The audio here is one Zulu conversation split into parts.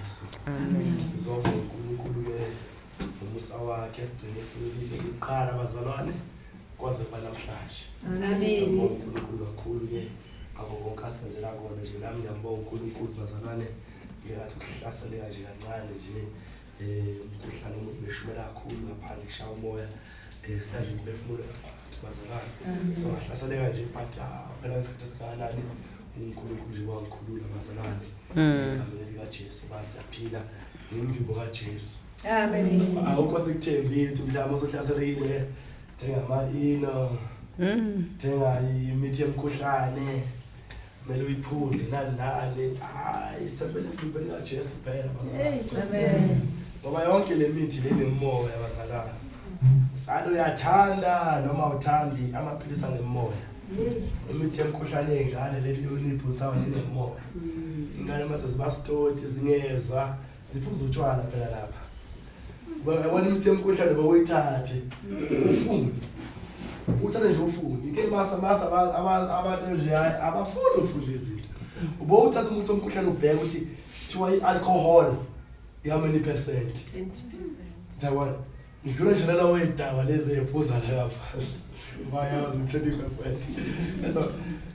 likaJesu. Amen. Sizobonga uNkulunkulu ke ngomusa wakhe sigcine siwelile kuqala bazalwane kwaze kuba namhlanje. Amen. Siyabonga uNkulunkulu kakhulu ke ngakho konke asenzela kona nje nami ngiyambonga uNkulunkulu bazalwane ngingathi ukuhlaseleka nje kancane nje eh umkhuhlane umuntu beshumela kakhulu ngaphandle kushaya umoya eh sinanje umphefumulo ngaphandle bazalwane so ngahlaseleka nje but ah, phela isikhathi esingakanani uNkulunkulu nje wangikhulula bazalwane mm. egameni likaJesu basiyaphila ngemvimbo kaJesu amen awukho sikuthembile ukuthi mhlawumbe usuhlaselekile njengama-ino mm. thenga imithi yemikhuhlane kumele uyiphuze nani nani hayi sithembele emvimbeni kaJesu kuphela bazalwane ngoba yonke le mithi le nemimoya bazalwane salo uyathanda noma uthandi amaphilisi anemoya imithi yemikhuhlane yey'ngane leli yoniphusayo linemoya ingane uma sezibasitoti zingezwa ziphuza utshwala phela lapha yabona imithi yemikhuhlane bawuyithathe ufune uthathe nje ufune ike masa masa abantu nje hayi abafuni ufunda izinto ubo uthatha umuthi womkhuhlane ubheke ukuthi kuthiwa i-alcohol how many percent 20%. Yabona ngidlula nje lala wedawa lezi ey'phuza la ngaphandle bayazi 20%. So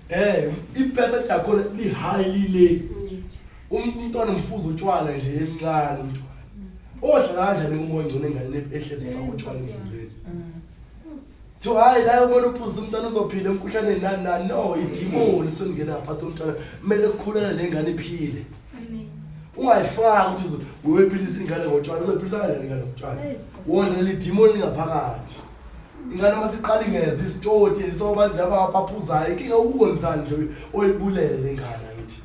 eh i-percent yakhona li-high lile. Umntwana umfuza utshwala nje emncane umntwana. Odla kanjani umoya ongcono enganeni ehlezi ifaka utshwala emzimbeni. Kuthiwa hayi la kumele uphuze umntwana uzophila emkhuhlaneni nani nani no idimoni soningena ngaphathi umntwana kumele kukhulele le ngane iphile. Ungayifaki ukuthi uyoyiphilisa ingane ngotshwala uzoyiphilisa kanjani ingane ngotshwala. Wona leli dimoni lingaphakathi. Ingane uma siqala ingezwe isitoti so abantu laba abaphuzayo inkinga uwe mzali nje oyibulele le ngane angithi.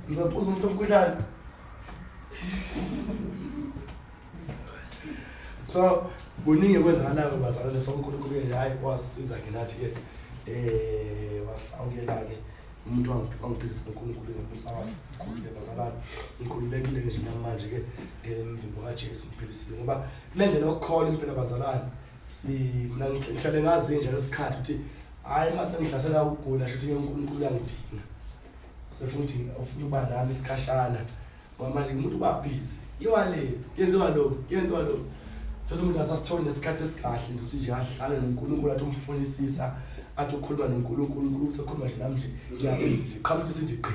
Ngizophuza umuntu omkhuhlane. So kuningi okwenzakalayo bazalwane so uNkulunkulu ke hayi wasisiza ke nathi ke eh wasawukela ke umuntu wangiphilisa uNkulunkulu ngomusa wakhe mkhulu ke bazalwane ngikhululekile ke nje namanje ke ngemvimbo kaJesu ngiphilisiwe ngoba kule ndlela yokukholwa impela bazalwane si mina ngihlale ngazi nje lesikhathi ukuthi hayi uma sengihlasela ukugula shuthi ke uNkulunkulu uyangidinga sefuna ukuthi ufuna ukuba nami isikhashana Ngoba manje umuntu uba busy. Iwa le, kuyenziwa lokhu, kuyenziwa lokhu. Thola umuntu asasitholi nesikhathi esikahle nje ukuthi nje ahlale noNkulunkulu athi umfunisisa, athi ukhuluma noNkulunkulu, uNkulunkulu sekhuluma nje nami nje ngiyabhizi nje. Qhamuthi sithi gqi.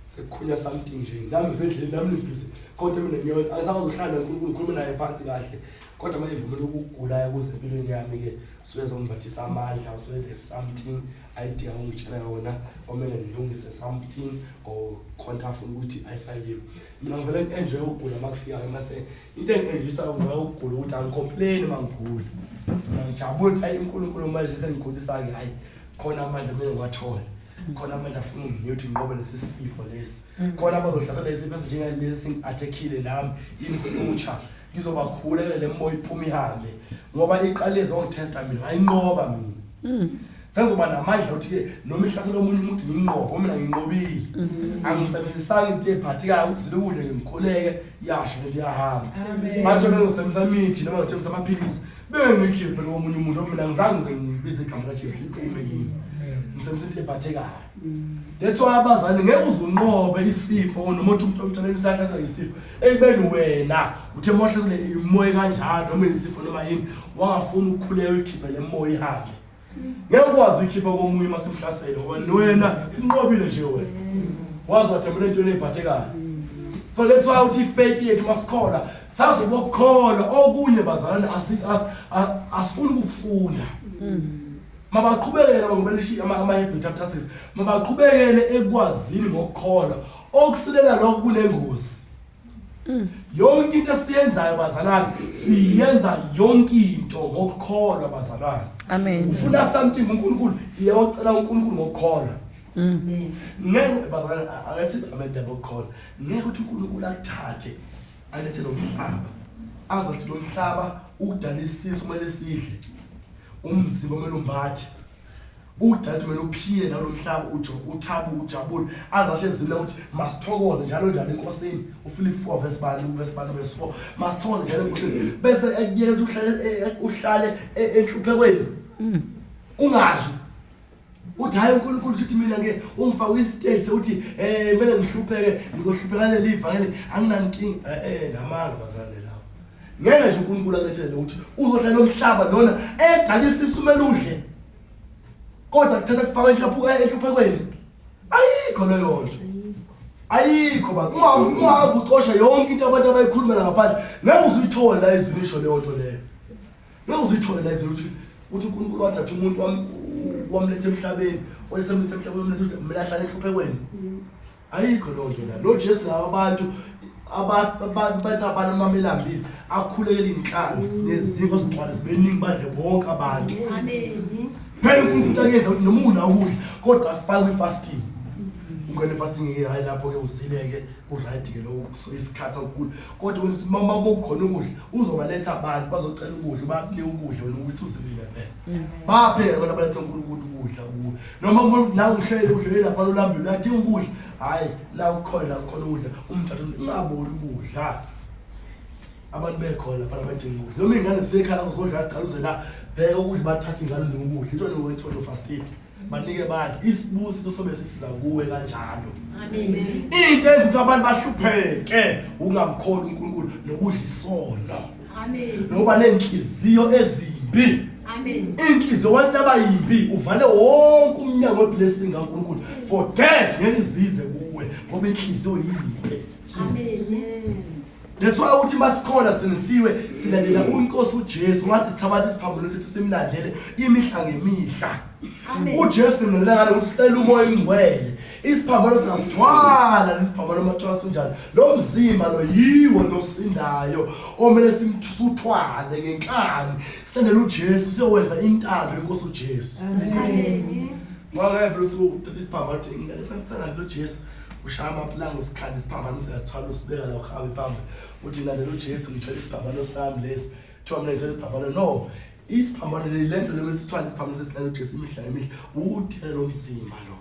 Sekukhunya something nje. Nami ngisendleleni nami ngibhizi. Kodwa mina ngiyawenza angisakwazi ukuhlala noNkulunkulu ngikhulume naye phansi kahle. Kodwa uma evumela ukugula kuze empilweni yami ke suke zongimbathisa amandla, usuke there's something ayidinga ungitshela yona omele ngilungise something or khonto afuna ukuthi ayifake kimi mina ngivele ngi-enjoye ukugula uma kufika-ke mase into engi-enjoyisayo ngayo ukugula ukuthi angicomplaini uma ngigula ngijabule ukuthi ayi unkulunkulu manje sengigulisa-ke hhayi khona amandla kumele ngiwathole khona amandla afuna unginika ukuthi nginqobe lesi sifo lesi khona abazohlasela isifo esinjengalesi ngi-athekhile nami in future ngizobakhulekela le moya iphuma ihambe ngoba iqale zongithesta mina ngayinqoba mina mm. sengizoba namandla ukuthi-ke noma ihlasela omunye umuntu ngiyinqobe ngoba mina nginqobile mm. angisebenzisanga izinto ey'phathekayo ukuzila ukudla nje ngikhuleke yasho lento iyahamba bathi bengizosebenzisa imithi noma ngithembisa amaphilisi bengikhiphe lowo munye umuntu ngoba mina ngizange ngize ngibize igama lajesu iphume kimi ngisebenzisa into ephathekayo That's why abazali ngeke uze unqobe isifo noma uthi umuntu omntwaneni usahlasela isifo ekubeni wena uthe mawuhlasele imoya kanjalo noma isifo noma yini wangafuni ukukhuleka uyikhiphe le moya ihambe ngeke ukwazi uyikhipha komunye uma simhlasele ngoba wena inqobile nje wena wazi wathembela entweni ey'phathekayo so that's why uthi ifaith yethu masikholwa sazi ukukholwa okunye bazalwane asifuni ukufunda Mabaqhubekele laba ngoba lishiya ama-Hebrew chapter 6. Mabaqhubekele ekwazini ngokukholwa. Okusilela lokho kunengozi. Yonke into esiyenzayo bazalwane, siyenza yonke into ngokukholwa bazalwane. Amen. Ufuna something uNkulunkulu, iyocela uNkulunkulu ngokukholwa. Ngeke bazalwane ake sibe amendaba okukholwa. Ngeke ukuthi uNkulunkulu akuthathe alethe lo mhlaba. Aze athi lo mhlaba ukudala isisu kumele sidle. Umzimba kumele umbathe. Udade kumele uphile nalo mhlaba ujo uthabu ujabule azashe ezimla ukuthi masithokoze njalo njalo enkosini uFilipi 4 verse 1 verse 1 verse 4 masithokoze njalo enkosini bese ekuyela ukuthi uhlale uhlale enhluphekweni ungadli. Uthi hayi uNkulunkulu uthi mina ke ungifake istage sokuthi kumele ngihlupheke, ngizohlupheka leli ivangeli, anginankinga. Namanga bazalwane lawo. Ngeke nje uNkulunkulu akulethele ukuthi uzohlala nomhlaba lona edala isisu kumele udle. Kodwa kuthatha kufaka inhluphuka enhluphekweni. Ayikho leyo nto. Ayikho ba. Ungahamba ucosha yonke into abantu abayikhuluma ngaphandle. Ngeke uzuyithole la izwi lisho leyo nto leyo. Ngeke uzuyithole la izwi ukuthi uthi uNkulunkulu wathatha umuntu wamletha emhlabeni, wayesemletha emhlabeni wamletha ukuthi kumele ahlale enhluphekweni. Ayikho leyo nto la. Lo Jesu laba abantu bathi abantu uma belambile akhulekele inhlanzi nezinkwa zigcwale zibeningi badle bonke abantu. Amen. Phela uNkulunkulu akuyenza ukuthi noma una ukudla kodwa afake i-fasting. Ungene fasting ke hayi lapho ke uzileke ku-right ke lokho isikhathi sakukhulu. Kodwa ukuthi mama kukhona ukudla uzobaletha abantu bazocela ukudla banike ukudla wena ukuthi uzilile phela. Baphe abantu abaletha uNkulunkulu ukudla kuwe. Noma umuntu la uhlele udlele lapha ulambile uyadinga ukudla. Hayi la ukhona la kukhona ukudla umthatha ungaboli ukudla. Abantu bekhona lapha abadinga ukudla. Noma ingane zifike ekhaya uzodla cha uze la bheka ukudla bathatha ingane nokudla. Into nowethola ufastile. Banike badle isibusiso sobe sisiza kuwe kanjalo. Amen. Into eyenza ukuthi abantu bahlupheke ukungamkholi uNkulunkulu nokudla isono. Amen. Nokuba nenhliziyo ezimbi. Amen. Inhliziyo once yaba yimbi uvale wonke umnyango weblessing kaNkulunkulu. Forget ngeke izize kuwe ngoba inhliziyo yimbi. Amen. That's why uthi masikhona sinisiwe silandela uNkosi uJesu ngathi sithabatha isiphambano sethu simlandele imihla ngemihla. Amen. uJesu simlandela ngale ukuthi silela umoya ongcwele. Isiphambano singasithwala lesiphambano mathwala sinjani. Lo mzimba lo yiwo losindayo omele simthuthwale ngenkani. Silandele uJesu siyowenza intando yenkosi uJesu. Amen. Ngoba ngeke usuthatha isiphambano uthi ngilandela uJesu. Ushaya amaplanga usikhanda isiphambano usiyathwala usibeka la uhambe phambi uthi ngilandela uJesu ngithwele isiphambano sami lesi. Kuthiwa mina ngithwele isiphambano no. Isiphambano le lento le sithwala isiphambano sesilandela uJesu imihla ngemihla. Uthele lo mzimba lo.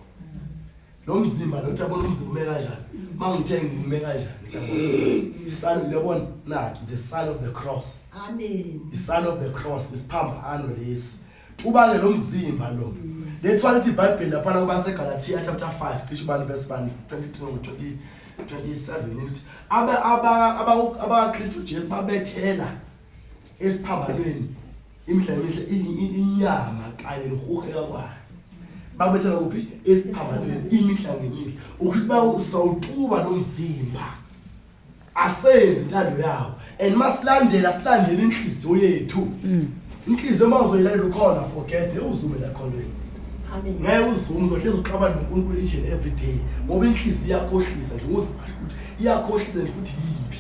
Lo mzimba lo uyabona umzimba ume kanjani? Mangithe ngime kanjani? Uyabona? Isayini uyabona nakhi the sign of the cross. Amen. The sign of the cross isiphambano lesi. Uba ke lo mzimba lo. That's why lithi iBhayibheli lapha kubaseGalatia chapter 5 cishe ubani verse 1 23 to 27 lithi aba aba abaKristu Jesu babethela esiphambanweni imihla imihla inyama kanye nokuheheka kwayo. Babethela kuphi? Esiphambanweni imihla ngemihla. Ukuthi bawusawutuba lo mzimba. Asenze intando yawo. And masilandela silandele inhliziyo yethu. Inhliziyo mazoyilalela ukhona forget ngeke uzume la khoneni. Amen. Ngeke uzume uzohlezi uxabana noNkulunkulu each and every day ngoba inhliziyo iyakhohlisa nje uze ukuthi iyakhohlisa nje futhi yimbi.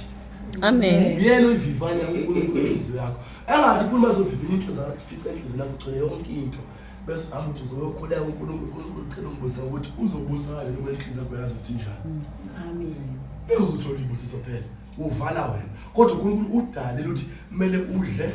Amen. Uyena uyivivanya uNkulunkulu inhliziyo yakho. Engathi uNkulunkulu mazovivinya inhliziyo yakho fica inhliziyo yakho ugcwele yonke into. Bese uhamba uthi uzoyokhuleka uNkulunkulu uNkulunkulu ucela ungibusa ukuthi uzobusa kanjani ngoba inhliziyo yakho yazi ukuthi injani. Amen. Ngeke uzothola ibusiso phela. Uvala wena. Kodwa uNkulunkulu udalele ukuthi kumele udle.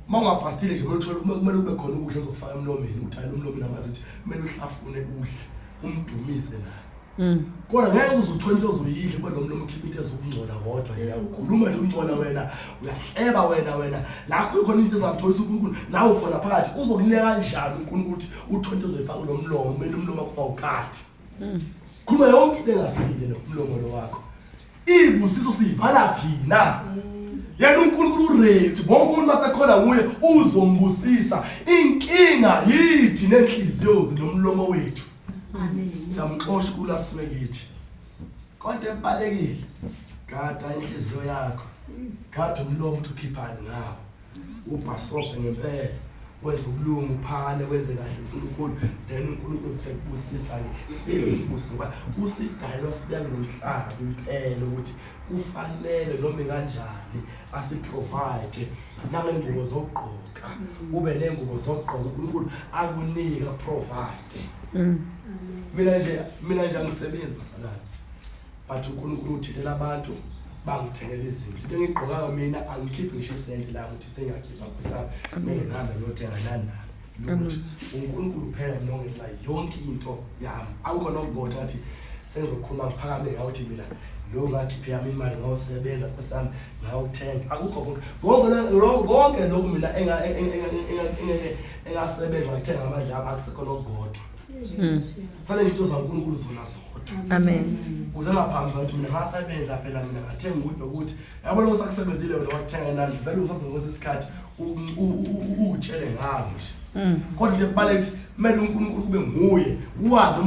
Uma ungafastile nje kumele uthole kumele ube khona ukudla ozokufaka emlomeni, udale umlomo namazithi kumele uhlafune udle, umdumise naye. Kodwa ngeke uze uthole into ozoyidla kube lo mlomo ukhipha into ezokungcola kodwa nje ukhuluma nje ungcola wena, uyahleba wena wena. La khona into ezamtholisa uNkulunkulu, nawe ukhona phakathi uzokunika kanjani uNkulunkulu ukuthi uthole into ozoyifaka kulo mlomo, kumele umlomo wakho awukhathi. Khuluma yonke into engasile lo mlomo lo wakho. Ibusiso siyivala thina. Yena uNkulunkulu uready, bonke umuntu masekhona kuye uzombusisa. Inkinga yithi nenhliziyo nomlomo wethu. Amen. Siyamxosha kula suke kithi. Kodwa ebalekile. Gada inhliziyo yakho. Gada umlomo ukuthi ukhiphani ngawo. Ubhasope ngempela. Wenze ukulunga uphane wenze kahle uNkulunkulu then uNkulunkulu sekubusisa ke sive isibusiso ngoba usidalelwa sibeka nomhlaba impela ukuthi kufanele noma kanjani asiprovide nangengubo zokugqoka ube nengubo zokugqoka uNkulunkulu akunika provide. Mina nje angisebenzi bazalwane but uNkulunkulu uthintela abantu bangithengela izinto. Into engigqokayo mina angikhiphi ngisho isenti la ukuthi sengiyakhipha kusami kumele ngihambe ngiyothenga nani nani. Lutho. uNkulunkulu phela mina ongenzela yonke into yami. Akukho nokukodwa ngathi sengizokhuluma ngiphakame ngawuthi mina lo ngakhipha yami imali ngawusebenza kusami ngawuthenga. Akukho konke. Konke lokhu mina engasebenza ngathenga amandla ami akusekho nokukodwa. Sale into zaNkulunkulu zona zodwa. Amen. Ukuze ngaphambi ukuthi mina ngasebenza phela mina ngathenga ukuthi nokuthi yabo lokho sakusebenzile wena wakuthenga nani vele usazokwesa isikhathi utshele ngalo nje. Kodwa into ekubalulekile ukuthi kumele uNkulunkulu kube nguye wazi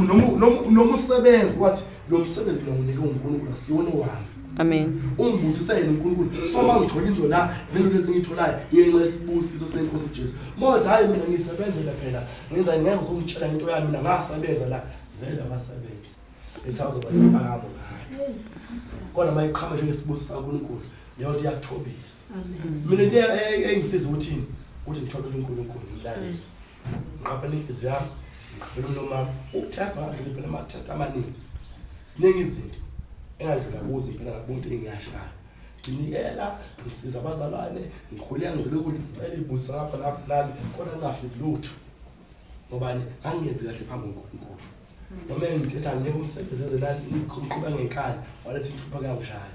noma usebenzi wathi lo msebenzi mina nginike uNkulunkulu asiyona wami. Amen. Ungibusise yena uNkulunkulu. So uma ngithola into la lento lezi engiyitholayo ngenxa yesibusiso senkosi uJesu. Uma uthi hayi mina ngisebenzele phela ngenza ngeke uzongitshela ngento yami mina ngasebenza la vele abasebenzi. Isazoba impakamo ngayo. Kodwa uma iqhama njengesibusiso saNkulunkulu leyo nto iyakuthobisa. Mina into engisiza ukuthi ukuthi ngithobele uNkulunkulu ngilalele. Ngiqaphela inhliziyo yami, ngiqaphela umlomo wami. Ukuthesta ngadlula phela ama-test amaningi. Ziningi izinto engadlula kuzo impela ngakubona ukuthi ngiyashaya. Nginikela, ngisiza abazalwane, ngikhuleka ngizele ukudla ngicela ibusiso ngapha lapha nami kodwa ngingafiki lutho. Ngobani angenzi kahle phambi koNkulunkulu. Noma engithetha ngeke umsebenzi ezenani ngiqhubeka ngenkani walethi inhlupho kuyangishaya.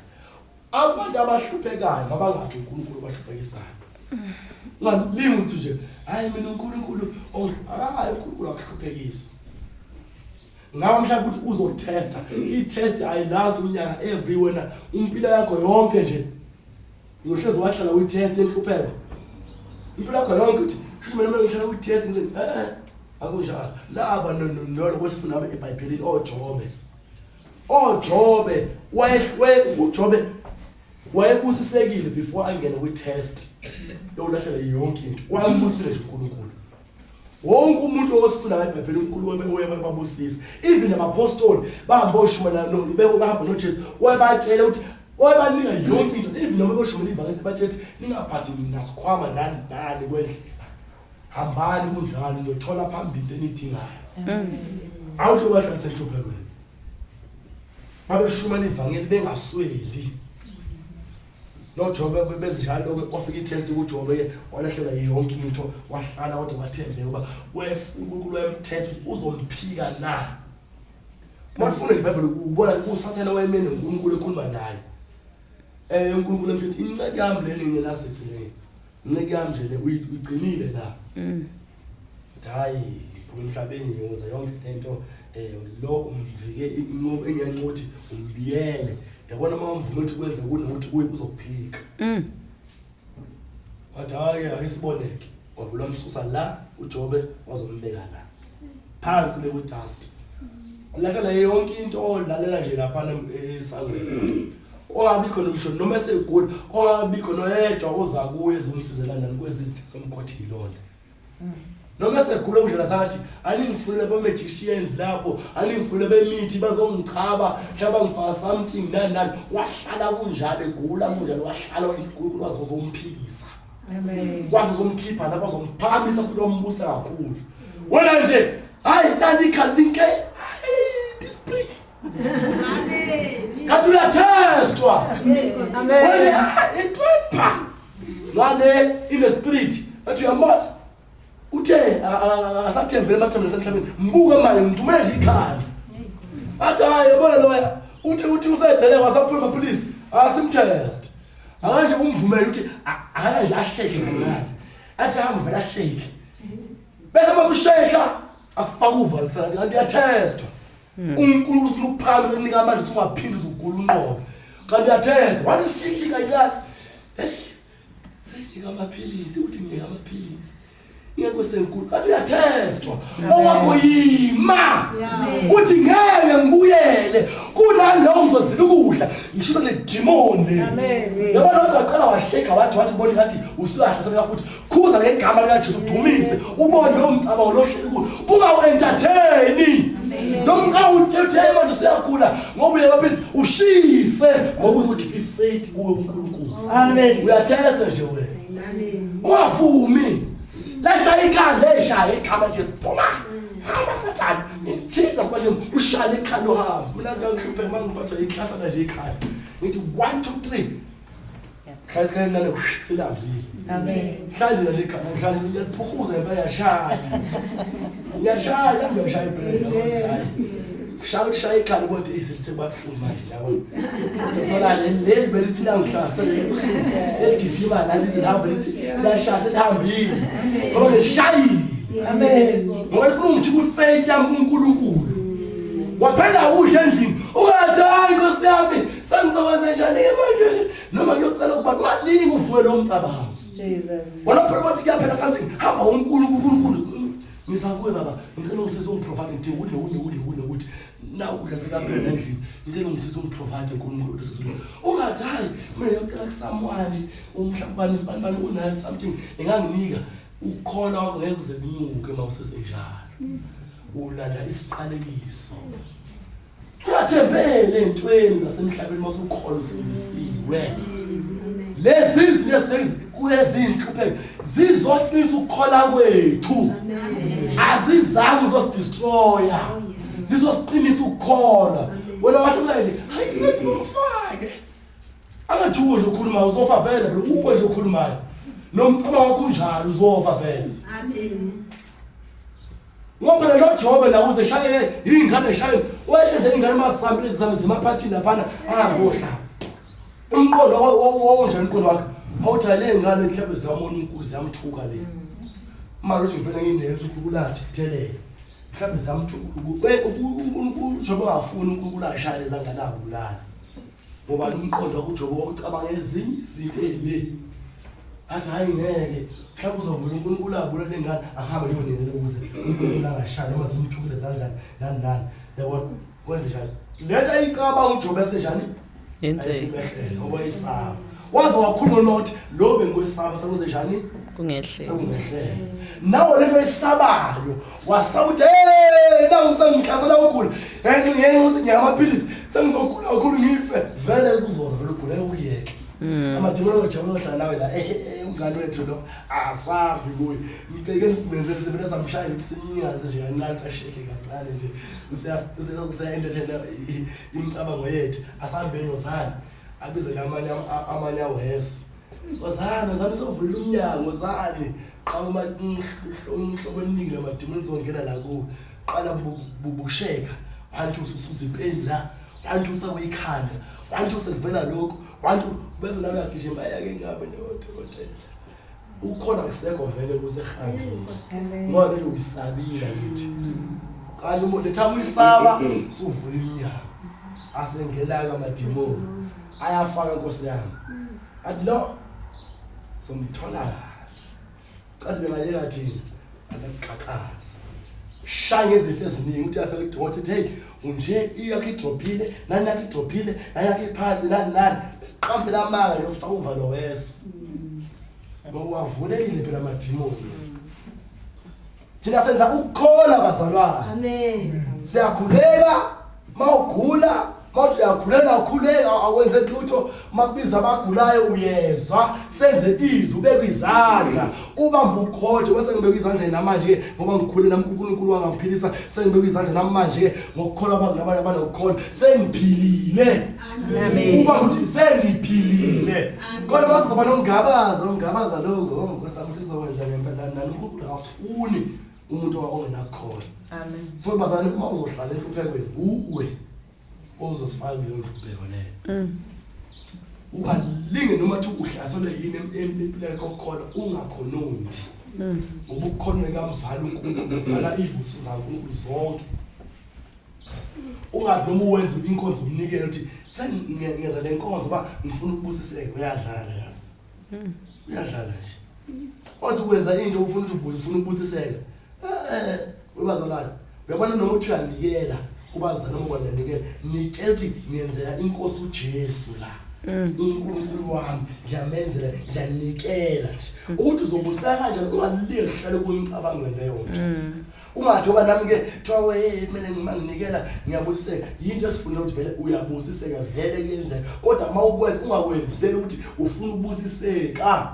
Abantu abahluphekayo mabangathi uNkulunkulu obahluphekisana. Ungalingi ukuthi nje hayi mina uNkulunkulu hayi uNkulunkulu akuhluphekisi. Ngabe mhlawumbe ukuthi uzotesta, i-test ayilast unyaka every wena impilo yakho yonke nje. Uyohlezi wahlala uyi-test yenhlupheko. Impilo yakho yonke uthi shuthi mina mina ngihlala uyi-test ngize akunjalo. Laba nolo kwesifunda eBhayibhelini oJobe. OJobe uJobe wayebusisekile before angene kwi-test yokulahlela yonke into. Wambusile nje uNkulunkulu. Wonke umuntu osifunda ngeBhayibheli uNkulunkulu wayebabusisa. Even abapostoli bahamba oshumela bahamba noJesu wayebatshela ukuthi wayebanika yonke into even noma boshumela ivangeli batshela ukuthi ningaphathi nasikhwama nani nani kwendlela. Hambani kunjalo niyothola phambili into eniyidingayo. Awuthi wahlalisa enhluphekweni. Babeshumela ivangeli bengasweli. NoJobe bezinjalo kwafika i-test kuJobe walahlela yonke into wahlala kodwa wathembeka uba uNkulunkulu wayemthetha uzomphika na. Mafuna nje iBhayibheli ubona uSathane wayemene uNkulunkulu ekhuluma naye. uNkulunkulu emthethe inceke yami leli ngenasithi le. Inceke yami nje le uyigcinile na. Uthi hayi phuma emhlabeni ngiyoza yonke lento lo umvike inqobo engiyanxa ukuthi umbiyele. Yabona uma umvuma ukuthi kwenze kunokuthi kuye uzokuphika. Wathi hayi ake siboneke. Wavula umsusa la uJobe wazombeka la. Phansi le kwi-dust. Lahlela yonke into olalela nje lapha esangweni. Kwangabikho ngisho noma esegula, kwangabikho noyedwa oza kuye ezomsizela nani kwezi somkhothi yilonda. Noma esegula kudlela sathi aningifunele bo magicians lapho, aningifunele bemithi bazongichaba, mhlawumbe ngifaka something nani nani. Wahlala kunjalo egula kunjalo wahlala uNkulunkulu wazozomphilisa. Amen. Wazozomkhipha lapho wazomphakamisa futhi wambusa kakhulu. Wena nje hayi nandi ikhala inke hayi discipline. Amen. Kanti uyathestwa. Amen. Wena itrempa. Ngale in the spirit athi uyambona uthe asathembele emathembele semhlabeni mbuke manje ngithumele nje ikhanda. Athi hayi yabona loya uthi usedele wasaphuma amaphilisi asimtest. Akanje umvumele ukuthi akanje ashake kancane. Athi hamba vele ashake. Bese masushake akufaka uvalisana kanti uyathestwa. uNkulunkulu ufuna ukuphakamisa kunika amandla ukuthi ungaphindi uzugula unqobe. Kanti uyathetha wanishikshi kancane. Senika amaphilisi ukuthi nginika amaphilisi. Ingekho senkulu kanti uyathestwa. Owakho yima. Uthi ngeke ngibuyele kunalowo ngizozila ukudla ngishisa le demon le. Amen. Yabona wathi waqala washeka wathi ubona ngathi usuyahlasela futhi khuza ngegama likaJesu udumise ubone lo mcabango lohleli kuwo ungawu-entertaini lo mcabango uthe manje usuyagula ngoba uye amaphilisi ushise ngoba uzokhipha i-faith kuwe kuNkulunkulu. Amen. Uyathesta nje wena. Amen. Ungavumi. Lashaya ikhanda eshaya igama Jesu phuma. Hamba Sathane. Jesus manje ushaya ikhanda uhamba. Mina ngihlupheka manje ngiphathwa ihlahla nje ikhanda. Ngithi 1 2 3. Hlala isikhathi kancane silambile. Amen. Hlanje nale khanda ngihlale ngiyaphukuza impela yashaya. Ngiyashaya ngiyashaya impela. Shaya ushaya ikhanda kodwa izinto babuhlungu manje yabona. Kodwa sona leli belithi langihlasela leligijima la lithi lihamba lithi lashaya selihambile. Ngoba ngishayile. Amen. Ngoba ifuna ungijika ufaith yami kuNkulunkulu. Waphela udla endlini. Ungathi hayi Nkosi yami, sengizokwenza njani ke manje? Noma ngiyocela ukuba ungalingi uvuke lo mcabango. Jesus. Wena phela bathi kuyaphela something. Hamba uNkulunkulu uNkulunkulu. Ngiza kuwe baba, ngicela ungisize ungiprovide ngidinga ukuthi nokuthi nokuthi nokuthi nokuthi. Na ukudla sekuyaphela endlini. Ngicela ungisize ungiprovide uNkulunkulu osezulwini. Ungathi hayi, mina ngiyocela kuSamuel, umhlabani sibani bani unayo something enganginika. Ukukholwa kwakho ngeke kuze kunyuke uma usesenjalo. Ulanda isiqalekiso. Singathembele entweni zasemhlabeni uma usukholwa usindisiwe. Lezi izinto esifike kulezinhlupheko zizoqinisa ukukholwa kwethu. Azizange uzosidestroya. Zizosiqinisa ukukholwa. Wena wahlala nje, hayi sengizomfake. Angathuki nje ukhuluma uzofa vele phela uwe nje okhulumayo. Nomcabango wakho unjalo uzofa vele. Amen. Ngoba phela lo Jobe la uze shaye ingane shaye wehle nje ingane masihambile zami zimaphathini laphana angohla. Umqondo wawunjani umqondo wakhe? Awuthi le ngane mhlawumbe zamona inkuzi yamthuka le. Manje uthi ngivele nginele ukuthi uNkulunkulu athethelele. Mhlawumbe zamthuka uNkulunkulu uJobe wafuna uNkulunkulu ashaye lezangane abulala. Ngoba umqondo wakho uJobe wawucabanga ezinye izinto ezile. Athi hayi ngeke mhlawumbe uzovula uNkulunkulu abulale ingane ahambe yonele ukuze uNkulunkulu angashayi noma zimthukile zanzani nani nani. Yabona kwenze njani? Lento ayicabanga uJobe esenjani? Yenzeka. Ayisimehlela ngoba isaba. Waze wakhuluma noma uthi lo bengikwesaba sekuze njani? Kungehle. Sekungehlela. Nawe lento oyisabayo wasaba ukuthi hey nawu sengihlasela ugula. Ngenxa ngenxa ukuthi ngiyamaphilisi sengizogula kakhulu ngife. Vele kuzoza vele ugule uyeke. Amadimoni ojabula ohlala nawe la eh umngane wethu lo asazi kuye. Mbhekeni simenzele sivele samshaya ukuthi simnyaze nje kancane asheke kancane nje. Usiya entertain imicabango yethu asihambeni ozani abize namanye amanye awes. Wozani, wozani sovula umnyango, wozani. Qhamuka umhlobo eminingi lamadimoni zongena la kuwe. Qala bubusheka. Wantu ususuza ipeni la. Wantu usakuyikhanda. Wantu usekuvela lokho. Wantu bese nawe uyagijima ayake ngabe nodokotela. Ukhona kusekho vele kusehambile. Ngoba vele uyisabile ngithi. Kanti umuntu ethama uyisaba suvula iminyango. Asengena amadimoni. Ayafaka Nkosi yami. Athi lo somthola kahle. Cathi bengayeka thina asekuqhaqhaza. Shaya ngezifo eziningi uthi afike kudokotela uthi hey unje iyakho idrophile nani yakho idrophile nani yakho iphansi nani nani. Qambela amanga yofaka uvalo wesi. Ngoba wavulekile phela amadimoni. Thina senza ukukholwa bazalwane. Amen. Siyakhuleka mawugula mawuthi uyakhuleka ukhuleka awenze lutho makubiza abagulayo uyezwa senze izwi ubeke izandla ubamba ukhotho bese ngibeka izandla namanje ngoba ngikhule nami uNkulunkulu wangamphilisa sengibeka izandla namanje ngokukholwa abazi nabanye abanokukholwa sengiphilile. Amen. Uba ukuthi sengiphilile. Kodwa bazoba nokungabaza ungabaza lokho Nkosi yami ukuthi uzokwenza ngempela nani uNkulunkulu akafuni umuntu ongenakukholwa. Amen. So bazalwane uma uzohlala enhluphekweni uwe ozosifaka kuleyo nhlupheko leyo. Ungalinge noma thi uhlaselwe yini empilweni yakho okukholwa ungakhonondi. Ngoba ukukhonona kamvala uNkulunkulu uvala izibusiso zaNkulunkulu zonke. Ungathi noma uwenza inkonzo umnikelo uthi sengiyenza le nkonzo ba ngifuna ukubusiseka uyadlala yazi. Uyadlala nje. Othi ukwenza into ufuna ukuthi ubuze ufuna ukubusiseka. Eh webazalwane uyabona noma uthi uyanikela kubazalwane noma kwanikela nikela uthi ngiyenzela inkosi uJesu la. uNkulunkulu wami ngiyamenzela ngiyanikela nje. Ukuthi uzobuseka kanjani ungalingi uhlale kumcabango leyo nto. Ungathi ngoba nami ke kuthiwa hey kumele ngimanginikela ngiyabusiseka. Yinto esifuna ukuthi vele uyabusiseka vele kuyenzeka. Kodwa uma ukwenza ungakwenzeli ukuthi ufuna ukubusiseka.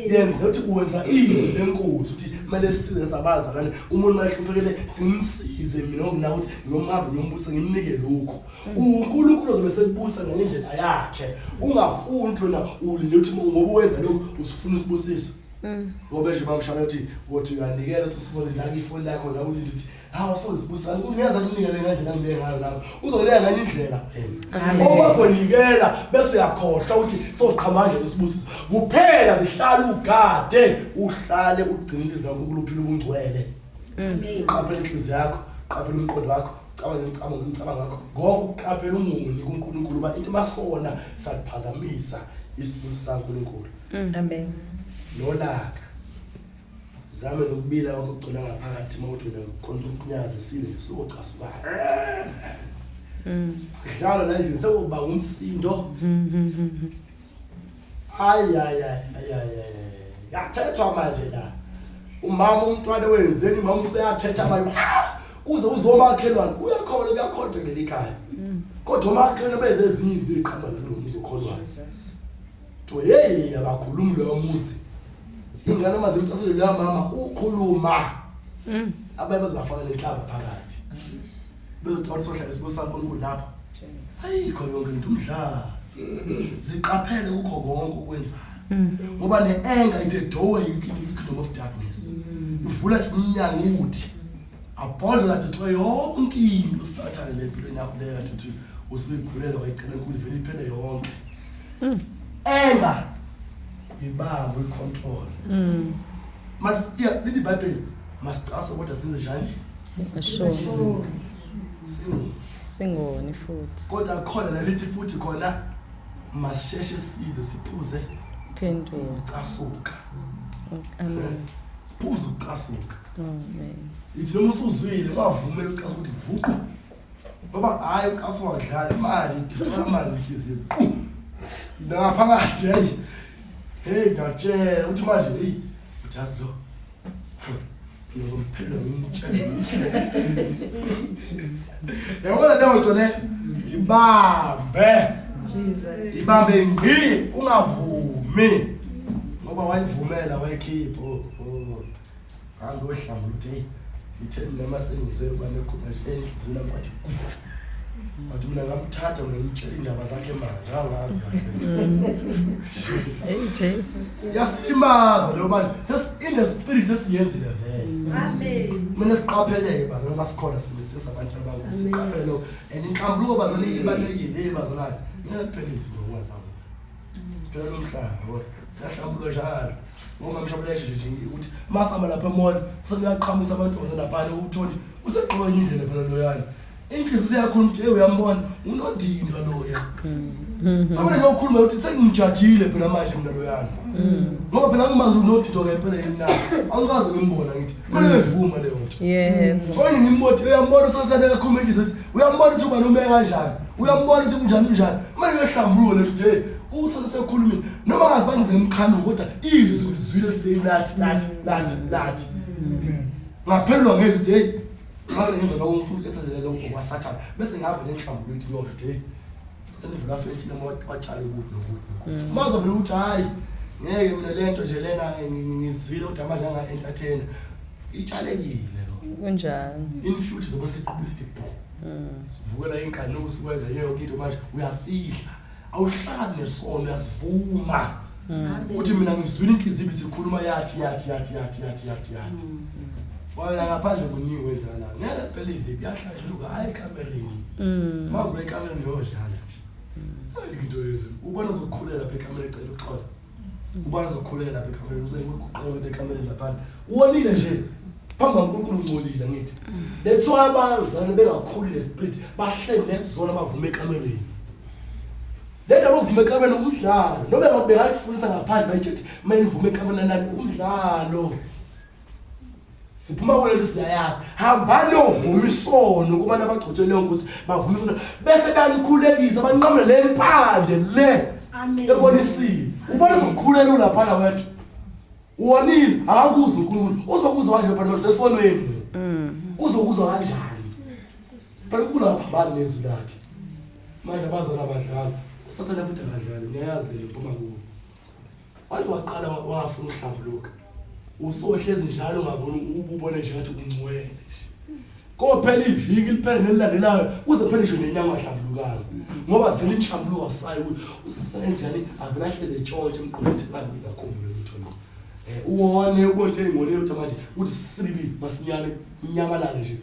Yenza ukuthi uwenza izwi lenkosi ukuthi kumele sisize sabazalwane umuntu mayehluphekele simsize mina ngina ukuthi ngiyomhamba ngiyombusa ngimnike lokho. uNkulunkulu ozobe sekubusa ngendlela yakhe. Ungafuni wena ulinde ukuthi ngoba uwenza lokho usufuna isibusiso. Ngoba nje bamshaya ukuthi uthi uyanikela sisizolinda ifoni lakho la ulinde ukuthi Hawu, sozibusana ungeza kunikele ngendlela angibeke ngayo lapho, uzokunika ngenye indlela wena. Okwakho nikela bese uyakhohlwa ukuthi soqhamuka nje isibusiso kuphela. Zihlale ugade, uhlale ugcine ilizwi laNkulunkulu, uphile ubungcwele. Qaphela inhliziyo yakho, qaphela umqondo wakho, cabanga imicabango, imicabango yakho ngoba uqaphela ungoni kuNkulunkulu, uba into masona sakuphazamisa isibusiso saNkulunkulu. Amen. Nolaka, uzame nokubila kwakho kugcwele ngaphakathi. Uma uthi wena khona ukunyakazisile nje, sokocasuka, dlala la endlini, sekuba umsindo. Hayi, hayi, hayi, hayi, hayi, yathethwa manje la, umama umntwana wenzeni, umama useyathetha manje. Ah! Kuze uzomakhelwane uyakholwa, kuyakholwa kuleli khaya, kodwa umakhelwane beze ezinye izinto ey'qhamuka kulo muzi okholwayo. Kuthiwa hey, abakhulumi loyo muzi, ingane uma zimcasule loya mama ukhuluma, abanye baze bafaka nenhlamba phakathi, bezocabanga ukuthi sohlala isibusiso saNkulunkulu lapho. Ayikho yonke into umdlalo. Ziqaphele kukho konke okwenzayo, ngoba ne-anger, it's a doorway in the kingdom of darkness. Ivula nje umnyango uthi abhodle la, destroy yonke into usathane le empilweni yakho leyo kade uthi usuyigulela wayicela enkulu, ivele iphele yonke. Anger, ibambe uyicontrol. Masifika lithi iBhayibheli masicase, kodwa senze njani? Sure. Singoni. Singoni futhi. Kodwa khona nalithi futhi khona masisheshe sizwe, siphuze Phendula. casuka. Amen. Siphuze ukucasuka. Amen. Ithi noma usuzwile, ungavumeli ucasuka ukuthi vuqu, ngoba hhayi, ucasuka kudlala manje, destroy manje inhliziyo qu nangaphakathi. Hey, hey, ngiyakutshela ukuthi manje, hey, uthi yazi lo ngizomphendula, ngimtshele. Yabona leyo nto le, ibambe. Jesus. Ibambe ngqi, ungavumi, ngoba wayivumela wayikhipha. Oh, hambe ohlambula uthi hey, ngithe noma sengizwe uba nekhona nje enhliziyweni yami, kwathi gu, wathi mina ngamthatha mina ngimtshela indaba zakhe manje, angazi kahle. Hey Jesu. Yasilimaza leyo manje, in the spirit sesiyenzile vele. Amen. Kumele siqapheleke bazalwane, masikhona sinesisa abantu abakubi, siqaphele lokho. And inhlambuluko bazalwane ibalulekile. Hey bazalwane, ngeke kuphele ivi ngokwazama siphela lo mhlaba, yabo, siyahlambuluka njalo, ngoba mshabuleshe nje ukuthi masihamba lapha emall, sekuyaqhamusa abantu laphana, uthole usegqoke enye indlela phela loyana, inhliziyo siyakhuluma ukuthi hey, uyambona unondindwa loya. Sabona ngiyokhuluma ukuthi sengimjajile phela manje mina loyana, ngoba phela ngimazi unodidwa ngempela yini na, angikaze ngimbona, ngithi kumele ngivuma leyo nto. Konje ngimbona, uyambona usathane kakhuluma inhliziyo ethi uyambona ukuthi ubani ume kanjani, uyambona ukuthi kunjani, unjani. Manje ngiyahlambuluka le ukuthi hey, usale sekhulumile noma ngazange ngize ngimkhanuke, kodwa izwi lizwile lifike lathi lathi lathi lathi, ngaphendulwa ngezwi ukuthi hey, mase ngenza lokho, ngifuna ukuletha nje lokho okwasathane, bese ngihamba nenhlambuluko ukuthi ngiyosho ukuthi hey, sathane ivula fenthi noma watshale kuthi nokuthi nokuthi. Uma uzovela ukuthi hayi, ngeke mina lento nje lena ngizwile, kodwa manje anga-entertainer itshalekile lo. Kunjani? In future zobona siqhubisa ithi bhu, sivukela inkanuko, sikwenza yonke into. Manje uyafihla, awuhlali nesono, uyasivuma uthi mina ngizwile inhliziyo isikhuluma, yathi yathi yathi yathi yathi yathi yathi. Wena ngaphandle kuningi wenzakala, ngeke phela iviki kuyahlanjuluka. Hayi, ekamereni, mazo ekamereni uyodlala nje, ayikho into yenze. Ubona uzokukhulela lapha ekamereni, ecela uxolo. Ubona uzokukhulela lapha ekamereni, usekuguqela ekamereni laphana, uwonile nje phambi kaNkulunkulu, ungcolile. Ngithi that's why abazalwane bengakhuli le-spirit, bahleli nezona bavume ekamereni. Le ndaba okuvuma ekamereni umdlalo, noba bengayifundisa ngaphandle, bayithethe uma nivume ekamereni nani, umdlalo. Siphuma kulento, siyayazi. Hambani ovuma isono kubantu abagcotshelwe ukuthi bavume isono, bese bayanikhulekisa, banqamule le mpande le. Amen. Ebonisile, ubona uzokukhulela ulaphana wethu, uwonile, akakuzwa uNkulunkulu. Uzokuzwa kanje phela sesonweni? Uzokuzwa kanjani phela uNkulunkulu akaphambani nezwi lakhe? Manje abazali abadlali, usathane futhi akadlali. Ngiyayazi le nto kuwo. Wathi waqala wafuna ukuhlambuluka, usohlezi njalo ungaboni, ububone nje ngathi ungcwele nje. Kophela iviki liphele nelilandelayo, kuze phele ngisho nenyanga ungahlambulukanga, ngoba vele inhlambuluko awusayi kuyo. Usenze njani? Avele ahlezi etshontshe emqondweni ukuthi manje ngiyakhumbula lutho lo. Uwone, ubone ukuthi ngonile, kodwa manje uthi sibi masinyane, inyamalale nje.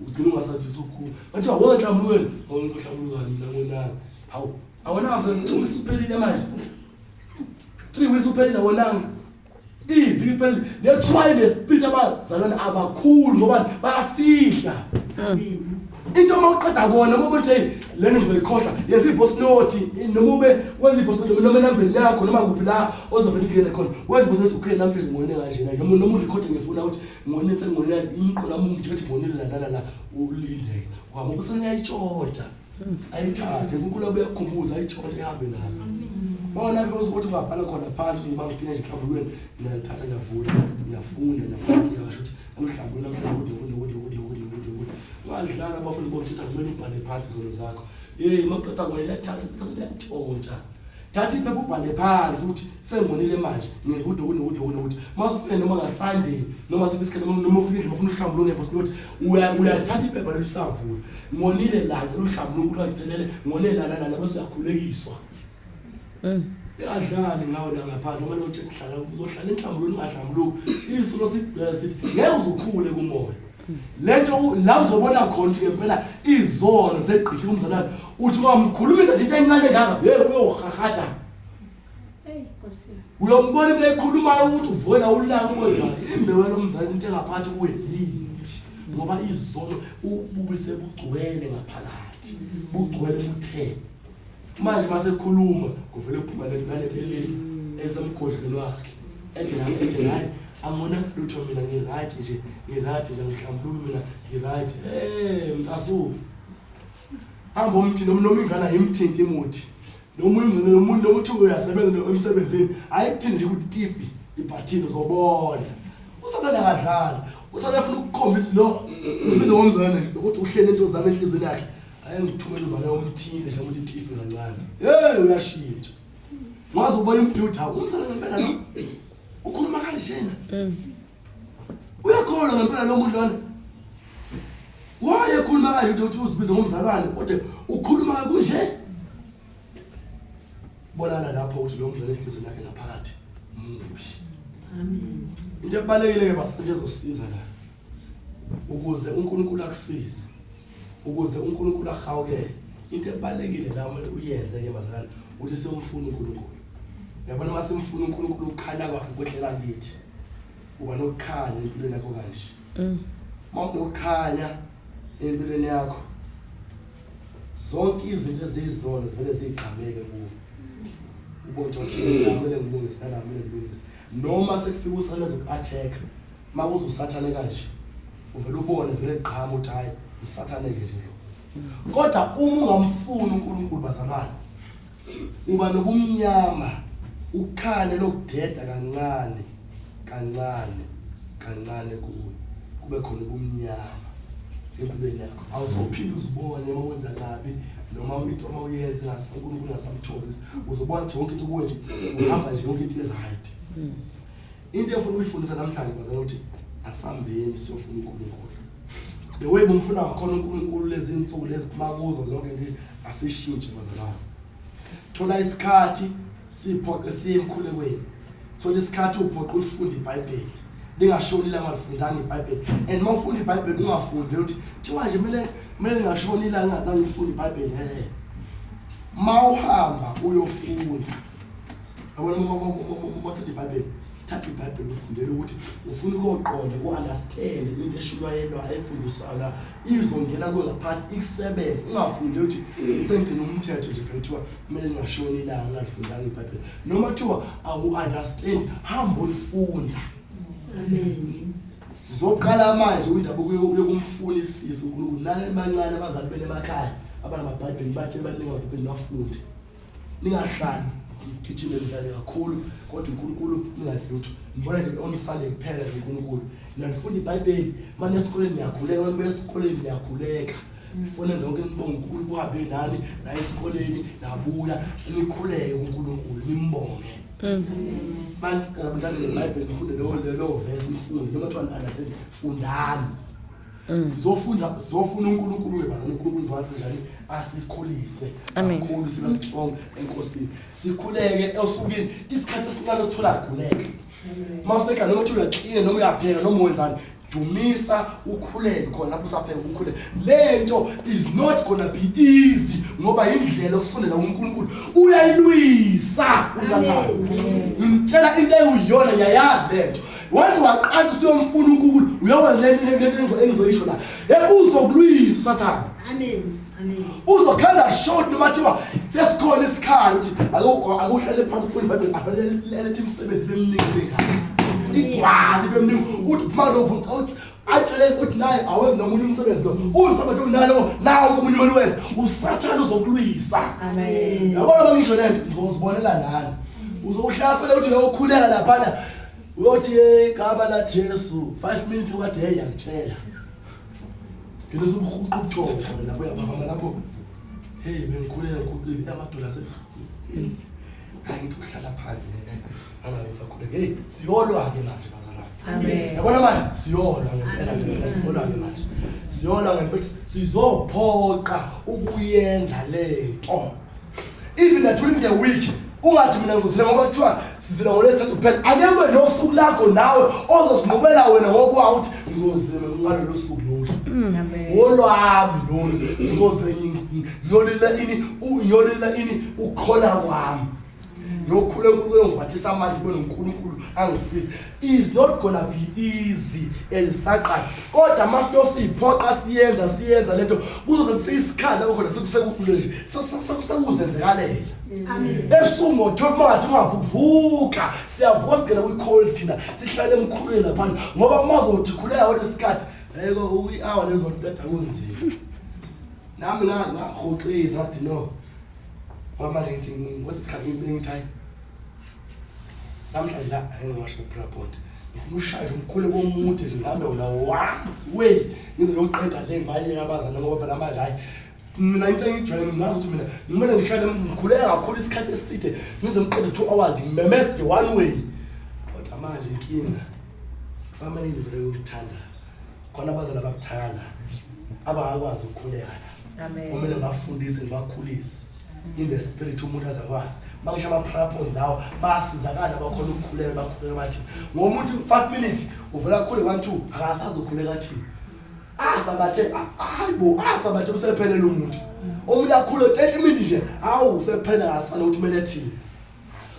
Ugcina ungasathi usukhulu. Bathi awona nhlambulukweni, awona nhlambulukani mina ngonanga. Hawu, awonanga mzalwane, 2 weeks uphelile manje. 3 weeks uphelile awonanga. Iviki liphelile. That's why le spirit abazalwane abakhulu ngoba bayafihla. Into uma uqeda kona uma uthi hey lena ngizoyikhohlwa yenza i-voice note noma ube wenza i-voice note noma enambeni yakho noma kuphi la ozovela ingene khona wenza i-voice note okay namhlanje ngone kanjena noma urekhode ngefoni ukuthi ngone sengone imqondo wami ungitshela ukuthi ngonile la nala la ulindeke ngoba useyayitshontsha ayithathe uNkulunkulu abuye akukhumbuze ayitshontshe ihambe nayo. Bona ukuthi ungabhala khona phansi ukuthi ngiba ngifika nje enhlambulukweni ngiyalithatha ngiyavula ngiyafunda ngiyafunda ngisho ukuthi angihlambulula namhlanje ukuthi nokuthi nokuthi nokuthi nokuthi nokuthi ungadlala abafundi bothetha kumele ubhale phansi izono zakho. Hey maqeda kona iyathatha iyatshontsha. Thatha iphepha ubhale phansi ukuthi sengonile manje ngenza ukuthi nokuthi nokuthi nokuthi nokuthi. Mase ufike noma ngaSunday noma siphi isikhathi noma ufike endlini ufuna uhlambuluke ngevoice note uyathatha iphepha leli usavula. Ngonile la ngicela uhlambuluke uNkulunkulu ngonile la la la bese uyakhulekiswa. Uyadlala ngawe la ngaphandle uma uthi hlala uzohlala enhlambulweni ungahlambuluki. Isu losigcwele sithi ngeke uzukhule kumoya. Lento la uzobona khona ukuthi ngempela izono zegqithe kumzalwane uthi wamkhulumisa nje into encane kangaka yebo uyohahada. Hey Nkosi. Uyombona into ekhulumayo ukuthi uvela ulaka ubonjani imbewu lomzali into engaphathi kuye yimbi ngoba izono ububi sebugcwele ngaphakathi bugcwele buthe. Manje masekhuluma kuvele kuphuma lento nalento ele esemgodlweni wakhe ethi nami ethi hayi angona lutho mina ngi-right nje ngi-right nje angihlambuluki mina ngi-right. Hey mcasuki hamba umthi noma ingane ayimthinti imuthi noma uyingcine noma uthi uyasebenza emsebenzini ayikuthini nje ukuthi tifi ibhathini uzobona. Usathane akadlali, usathane afuna ukukhombisa lo usibize ngomzane ukuthi uhlele into zami enhliziyweni yakhe ayengithumela ubala umthile nje ukuthi tifi kancane. Hey uyashintsha. Waze ubona umphiwutha umzane ngempela lo ukhuluma kanjena. Uyakholwa ngempela lo muntu lona. Wayekhuluma kanje ukuthi uzibize ngomzalwane kodwa ukhuluma kunje. Bonana lapho ukuthi lo mzalwane enhliziyweni yakhe ngaphakathi mubi. Amen. Into ebalekile ke bafuna ezosiza la. Ukuze uNkulunkulu akusize. Ukuze uNkulunkulu ahawukele. Into ebalekile la kumele uyenze ke bazalwane ukuthi siyomfuna uNkulunkulu. Uyabona uma simfuna uNkulunkulu ukukhanya kwakhe kwehlela kithi. Uba nokukhanya empilweni yakho kanje. Uma unokukhanya empilweni yakho zonke izinto eziyizono zivele zigqameke kuwe. Ubone ukuthi okay la kumele ngilungise la kumele ngilungise. Noma sekufika usathane ezoku-attack makuze usathane kanje uvele ubone vele gqama ukuthi hayi usathane ke nje lo. Kodwa uma ungamfuni uNkulunkulu bazalwane uba nobumnyama ukukhanya lokudeda kancane kancane kancane kuwe kube khona ubumnyama empilweni yakho. Awuzophinda uzibone uma wenza kabi noma into uma uyenza uNkulunkulu engasamthokozisi uzobona ukuthi yonke into kuwe nje uhamba nje yonke into i-right. Into efuna ukuyifundisa namhlanje bazalwane ukuthi asambeni siyofuna uNkulunkulu. The way bumfuna ngakhona uNkulunkulu lezi insuku lezi phuma kuzo zonke nje asishintshe bazalwane. Thola isikhathi siphoqe siye emkhulekweni. Thola isikhathi uphoqe ufunde iBhayibheli. Lingashoni ilanga lifundanga iBhayibheli. And uma ufunda iBhayibheli ungafundi ukuthi thiwa nje kumele ngingashoni ilanga ngingazange ngifunde iBhayibheli. He. Mawuhamba uyofunda. Yabona uma uthatha iBhayibheli, thatha iBhayibheli ufundele ukuthi ufuna ukuqonda, uku-understand into eshunyayelwayo efundiswayo la izongena kuwe ngaphakathi ikusebenze. Ungafundi ukuthi sengigcina umthetho nje phela kuthiwa kumele ngingashoni ilanga ngingalifundanga iBhayibheli. Noma kuthiwa awu-understand, hamba ulifunda. Amen. Sizoqala manje indaba yokumfunisisa uNkulunkulu. Nani bancane abazali benu emakhaya abanamabhayibheli bathe baningi amabhayibheli bafunde. Ningahlali gijime nidlale kakhulu kodwa uNkulunkulu ningathi lutho. Ngibona nje on Sunday kuphela nje uNkulunkulu. Nalifunda iBhayibheli manje esikoleni niyakhuleka, manje nibuya esikoleni niyakhuleka. Nifune zonke nibonge uNkulunkulu kuhambe nani la esikoleni nabuya nikhuleke uNkulunkulu nimbonge. Manje qala mntana leBhayibheli nifunde leyo verse nifunde noma kuthiwa ni-understand fundani. Sizofunda sizofuna uNkulunkulu ke bana uNkulunkulu uzokwazi njani asikhulise kakhulu sibe strong enkosini. Sikhuleke osukwini isikhathi esincane sithola khuleke. Mawusekhaya noma uthi uyaklina noma uyapheka noma wenzani Dumisa, ukhuleke khona lapho usapheka, ukhuleke. Lento is not gonna be easy, ngoba indlela yokusondela kuNkulunkulu uyayilwisa uSathane. Ngitshela into eyiyona, ngiyayazi lento. Once waqala usuyomfuna uNkulunkulu, uyabona lento engizoyisho la, uzokulwisa uSathane. Amen. Amen. Uzokhanda short noma thiwa sesikhona isikhala ukuthi akuhlale phansi ufunde iBhayibheli, afanele elethe imisebenzi beminingi bengaka, igcwale beminingi, uthi phuma lo uthi atshele uthi naye awenzi nomunye umsebenzi lo usabathe unalo nawo komunye umuntu wenza, uSathane uzokulwisa. Amen. Yabona bangisho lento, ngizozibonela nani. Uzohlasela uthi lo ukhuleka laphana, uyothi hey gama la Jesu 5 minutes kwathi hey ngiyakutshela. Ngene usubuhuqa ubuthongo khona lapho, uyaphaphama lapho. Hey bengikhuleka ngikhuqile amadola ase. Hayi ngithi uhlala phansi ngeke angabe usakhuleka. Hey siyolwa ke manje bazalwane. Amen. Yabona manje siyolwa ngempela ngempela, siyolwa ke manje. Siyolwa ngempela, sizophoqa ukuyenza lento. Even that during the week ungathi mina ngizozila ngoba kuthiwa sizila ngolwesithathu kuphela, ake kube nosuku lakho nawe ozosinqumela wena ngokuwa ukuthi ngizozila ngalolu suku lolu. Amen. Olwami lolu ngizoze ngiyolila ini, ngiyolila ini ukukhola kwami. Ngiyokhula uNkulunkulu ngiphathisa amandla kube noNkulunkulu angisize. Is not gonna be easy esaqala, kodwa masilo siphoqa siyenza siyenza lento, kuzoze kufike isikhathi lapho khona sekukhule nje sekuzenzekalela. Amen. Ebusuku ngo-12 mangathi ungavuka, siyavuka singena kwi-call thina, sihlale emkhulweni laphana, ngoba uma uzothi khuleka kodwa isikhathi yeko i-hour lezoqeda kunzima. Nami ngahoxisa ngathi no, ngoba manje ngithi ngikwesinye isikhathi ngithi hayi namhlanje la ake ngiwashe prayer point, ngifuna ushaya nje umkhuleko omude nje, ngihambe wona once way ngize ngiyoqeda le ngibayeke abazane, ngoba phela manje hayi mina into engiyijwayele ngingazi ukuthi mina ngimele ngihlale ngikhuleka kakhulu isikhathi eside ngize ngiqede 2 hours ngimemeze nje one way. Kodwa manje inkinga kusamele ngizele ukuthanda khona abazali ababuthaka abangakwazi ukukhuleka la. Amen. Kumele ngibafundise ngibakhulise in the spirit, umuntu azakwazi mangisho ama-prayer point lawo basizakala bakhona ukukhuleka, bakhuleka bathi ngomuntu 5 minutes uvela akhule 1 2 akasazi ukukhuleka athini, asabathe hayibo asabathe usephelele umuntu. Omunye akhule 30 minutes nje, hawu usephela ngasana ukuthi kumele athini.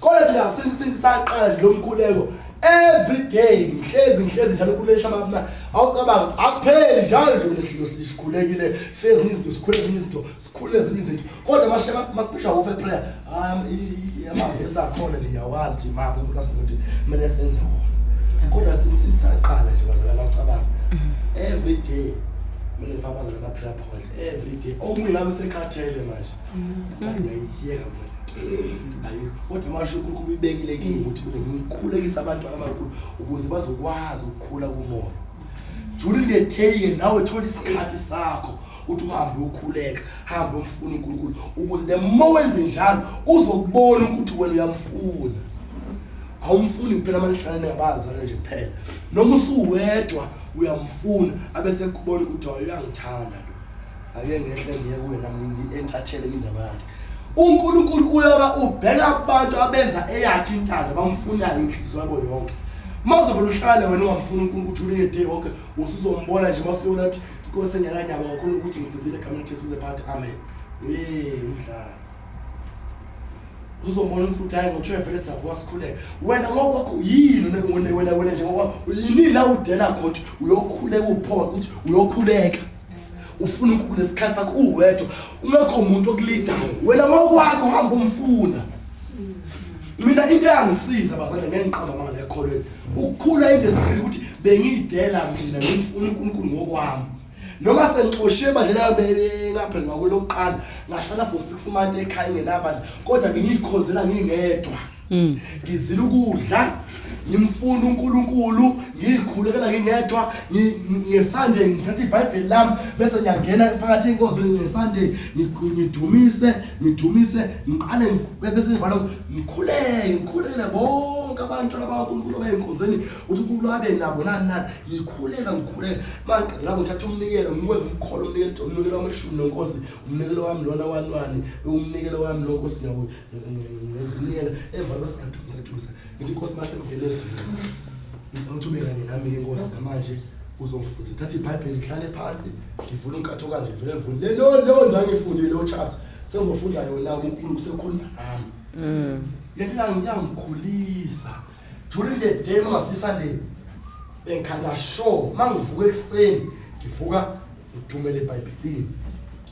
Kodwa thina since saqala nje lo mkhuleko every day ngihlezi njalo kuletha ama awucabanga akupheli njalo nje kulehlilo sikhulekile, fezinye izinto sikhule, ezinye izinto sikhule, ezinye izinto, kodwa ma special warfare prayer amavesi akhona nje ngiyawazi ukuthi maphi uNkulunkulu asenza kumele senze wona. Kodwa since saqala nje bazalwane bacabanga every day kumele ngifake abazalwane ama-prayer point every day. Okunye ngabe sekhathele manje, ngiyayiyeka mina lento ayikho, kodwa manje uNkulunkulu uyibekile kimi ukuthi kumele ngikhulekise abantwana abakhulu ukuze bazokwazi ukukhula kumoya. During the day nawe thola isikhathi sakho uthi uhambe uyokhuleka, hambe uyomfuna uNkulunkulu, ukuze the more wenze njalo uzokubona ukuthi wena uyamfuna. Awumfuni kuphela manihlale nabazali nje kuphela, noma usuwedwa uyamfuna, abese kubona ukuthi hayi uyangithanda lo, ake ngehle ngiye kuye nami ngi-entertaine indaba yakhe. uNkulunkulu uyoba ubheka abantu abenza eyakhe intando, bamfunayo inhliziyo yabo yonke. Mawuzovela uhlale wena ungamfuni uNkulunkulu uthi ulinge day yonke, usuzombona nje masuyona ukuthi inkosi engenanyama kakhulu ukuthi ngisizile egameni likaJesu uze phakathi, amen. We umdlalo uzombona ukuthi hayi ngo-12 vele siyavuka sikhuleke. Wena ngokwakho yini wena wena wena nje ngokwakho yini la udela khona ukuthi uyokhuleka, uphoqa ukuthi uyokhuleka, ufuna uNkulunkulu nesikhathi sakho uwedwa, ungekho umuntu okulidayo, wena ngokwakho hamba umfuna. Mina into eyangisiza bazalwane, ngeke ngiqamba amanga la ekholweni, ukukhula in the spirit, ukuthi bengiyidela mina ngimfuna uNkulunkulu ngokwami. Noma sengixoshiwe ebandleni ngapha ngakwelokuqala, ngahlala for 6 months ekhaya ngenabandla, kodwa bengiyikhonzela ngingedwa, ngizila ukudla, ngimfuna uNkulunkulu, ngiyikhulekela ngingedwa. NgeSunday ngithatha iBhayibheli lami bese ngiyangena phakathi enkonzweni ngeSunday, ngidumise ngidumise ngiqale bese ngivala ngikhuleke, ngikhulekele bonke abantu abakaNkulunkulu abayinkonzweni ukuthi uNkulunkulu abe nabo nani nani. Ngikhuleka ngikhuleka, mangiqeda lapho ngithatha umnikelo, ngikwenza umkholo, umnikelo, umnikelo wami eshumi nonkosi, umnikelo wami lona wani wani, umnikelo wami lo nkosi, ngiyawumnikelo emva bese ngiyadumisa dumisa, ngithi inkosi mase ngingena ezweni ngicela ukuthi ube kanye nami ke inkosi. Namanje Uzongifundisa. Thatha iBhayibheli ngihlale phansi, ngivule unkatho kanje, ngivule ngivule. Leyo leyo ndawo ngifundile leyo chapter. Sengizofunda yona uNkulunkulu usekhuluma nami. Lento yangikhulisa. During the day mangasi Sunday bengikhanya sure mangivuka ekuseni ngivuka ngidumele eBhayibhelini.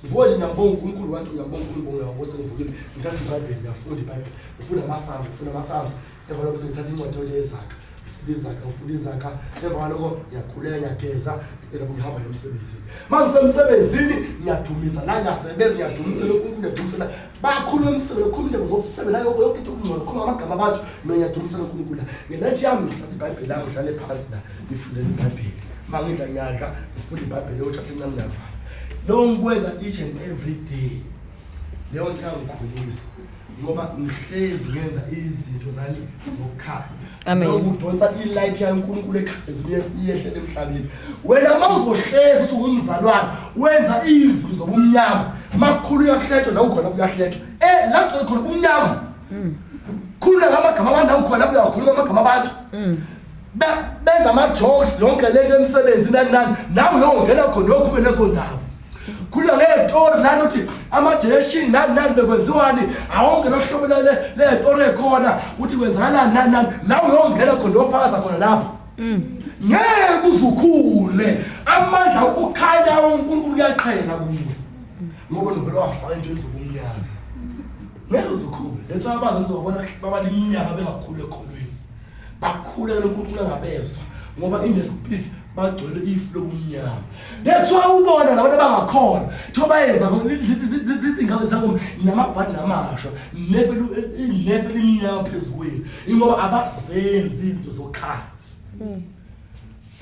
Ngivuka nje ngiyambonga uNkulunkulu wantu ngiyambonga uNkulunkulu ngoba sengivukile ngithatha iBhayibheli ngiyafunda iBhayibheli ngifunda ama-Psalms ngifunda ama-Psalms emva kwalokho sengithatha incwadi yeZaga ngifunda iZaga ngifunda iZaga emva kwalokho ngiyakhuleka ngiyageza lapho ngihamba emsebenzini. Mangisemsebenzini ngiyadumisa la ngiyasebenza ngiyadumisela uNkulunkulu ngiyadumisela bakhuluma emsebenzini khuluma indaba zofebe la yonke into okungcono khuluma amagama abantu mina ngiyadumisela uNkulunkulu la. Ngelentshi yami ngithatha iBhayibheli lami ngihlale phansi la ngifundele iBhayibheli. Mangidla ngiyadla ngifunda iBhayibheli leyo chapter encane ngiyavala. Lokho ngikwenza each and every day. Leyo nto iyangikhulisa ngoba ngihlezi ngenza izinto zani zokukhanya. Amen. Lokhu kudonsa i-light yaNkulunkulu ekhaya iyehlele emhlabeni. Wena uma uzohlezi uthi ungumzalwane wenza izinto zobumnyama, makukhulu uyahletshwa la ukhona kuyahletshwa. La kugcwele khona ubumnyama. Khuluma ngamagama abantu la ukhona uyakhuluma amagama abantu. Benza ama-jokes yonke lento emsebenzini nani nani, nawe uyongena khona uyokhuluma lezo ndaba. Khuluma ngey'tori lana uthi ama-direction nani nani bekwenziwani, awonke lohlobo ley'tori ekhona uthi kwenzakalani nani nani, nawe uyongena khona uyofakaza khona lapho. Ngeke uzukhule, amandla okukhanya uNkulunkulu kuyaqhela kuwe ngoba novele wafaka entweni zobumnyama. Ngeke uzukhule. Lethu abazi nizobona babala iminyaka bengakhulu ekholweni. Bakhulekela uNkulunkulu angabezwa ngoba in the spirit bagcwele ifu lobumnyama. That's why ubona labantu abangakholwa kuthiwa bayeza zithi ingane zabo namabhadi namasho inefe elimnyama phezu kwenu ingoba abazenzi izinto zokukhanya.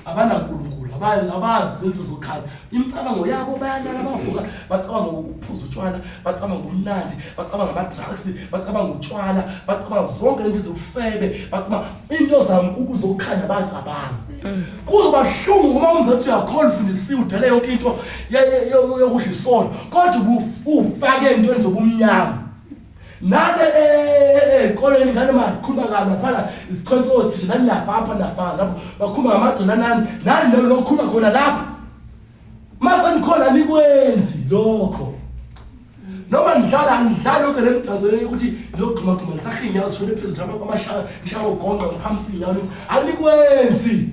Abanankulunkulu, abazi izinto zokukhanya. Imicabango yabo bayalala bavuka bacabanga ukuphuza utshwala, bacabanga ubumnandi, bacabanga ama-drugs, bacabanga utshwala, bacabanga zonke into zobufebe, bacabanga into zankukhu zokukhanya bacabanga. Kuzoba buhlungu uma umzali uthi uyakholwa usindisiwe udale yonke into yokudla isono, kodwa ufake entweni zobumnyama. Nane ey'koleni ngane makhuluma kabi laphana izichonso othisha nani nafapha nafaza lapho bakhuluma ngamadoda nani nani lokhuluma khona lapho. Mase nikhona nikwenzi lokho. Noma nidlala nidlala yonke le mdanso le ukuthi niyogxuma gxuma nisakhe iy'nyawo zishone phezulu lapho amashaya nishaya ugonqa ngiphakamisa iy'nyawo nithi anikwenzi.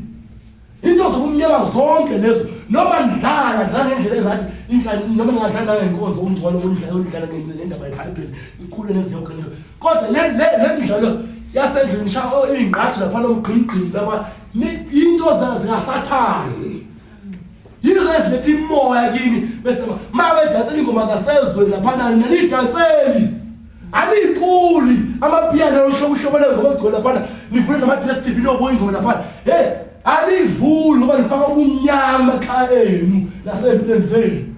Into zobumnyama zonke lezo noma nidlala dlala ngendlela e-right noma ningadlali nangenkonzo ungcono ukudlala ngendaba yeBhayibheli ikhule neze yonke into. Kodwa le le le midlalo yasendlini nishaya iy'ngqathu lapha nomgqimgqimi lapha into zikaSathane. Yini eziletha imoya kini bese ma bedansela ingoma zasezweni laphana nanidanseli. Aniculi amapiano lohlobo uhlobo lengoma egcwele laphana nivule nama-DStv niyobuka ingoma laphana. Hey, anivuli ngoba nifaka ubumnyama ekhaya enu nasey'mpilweni zenu.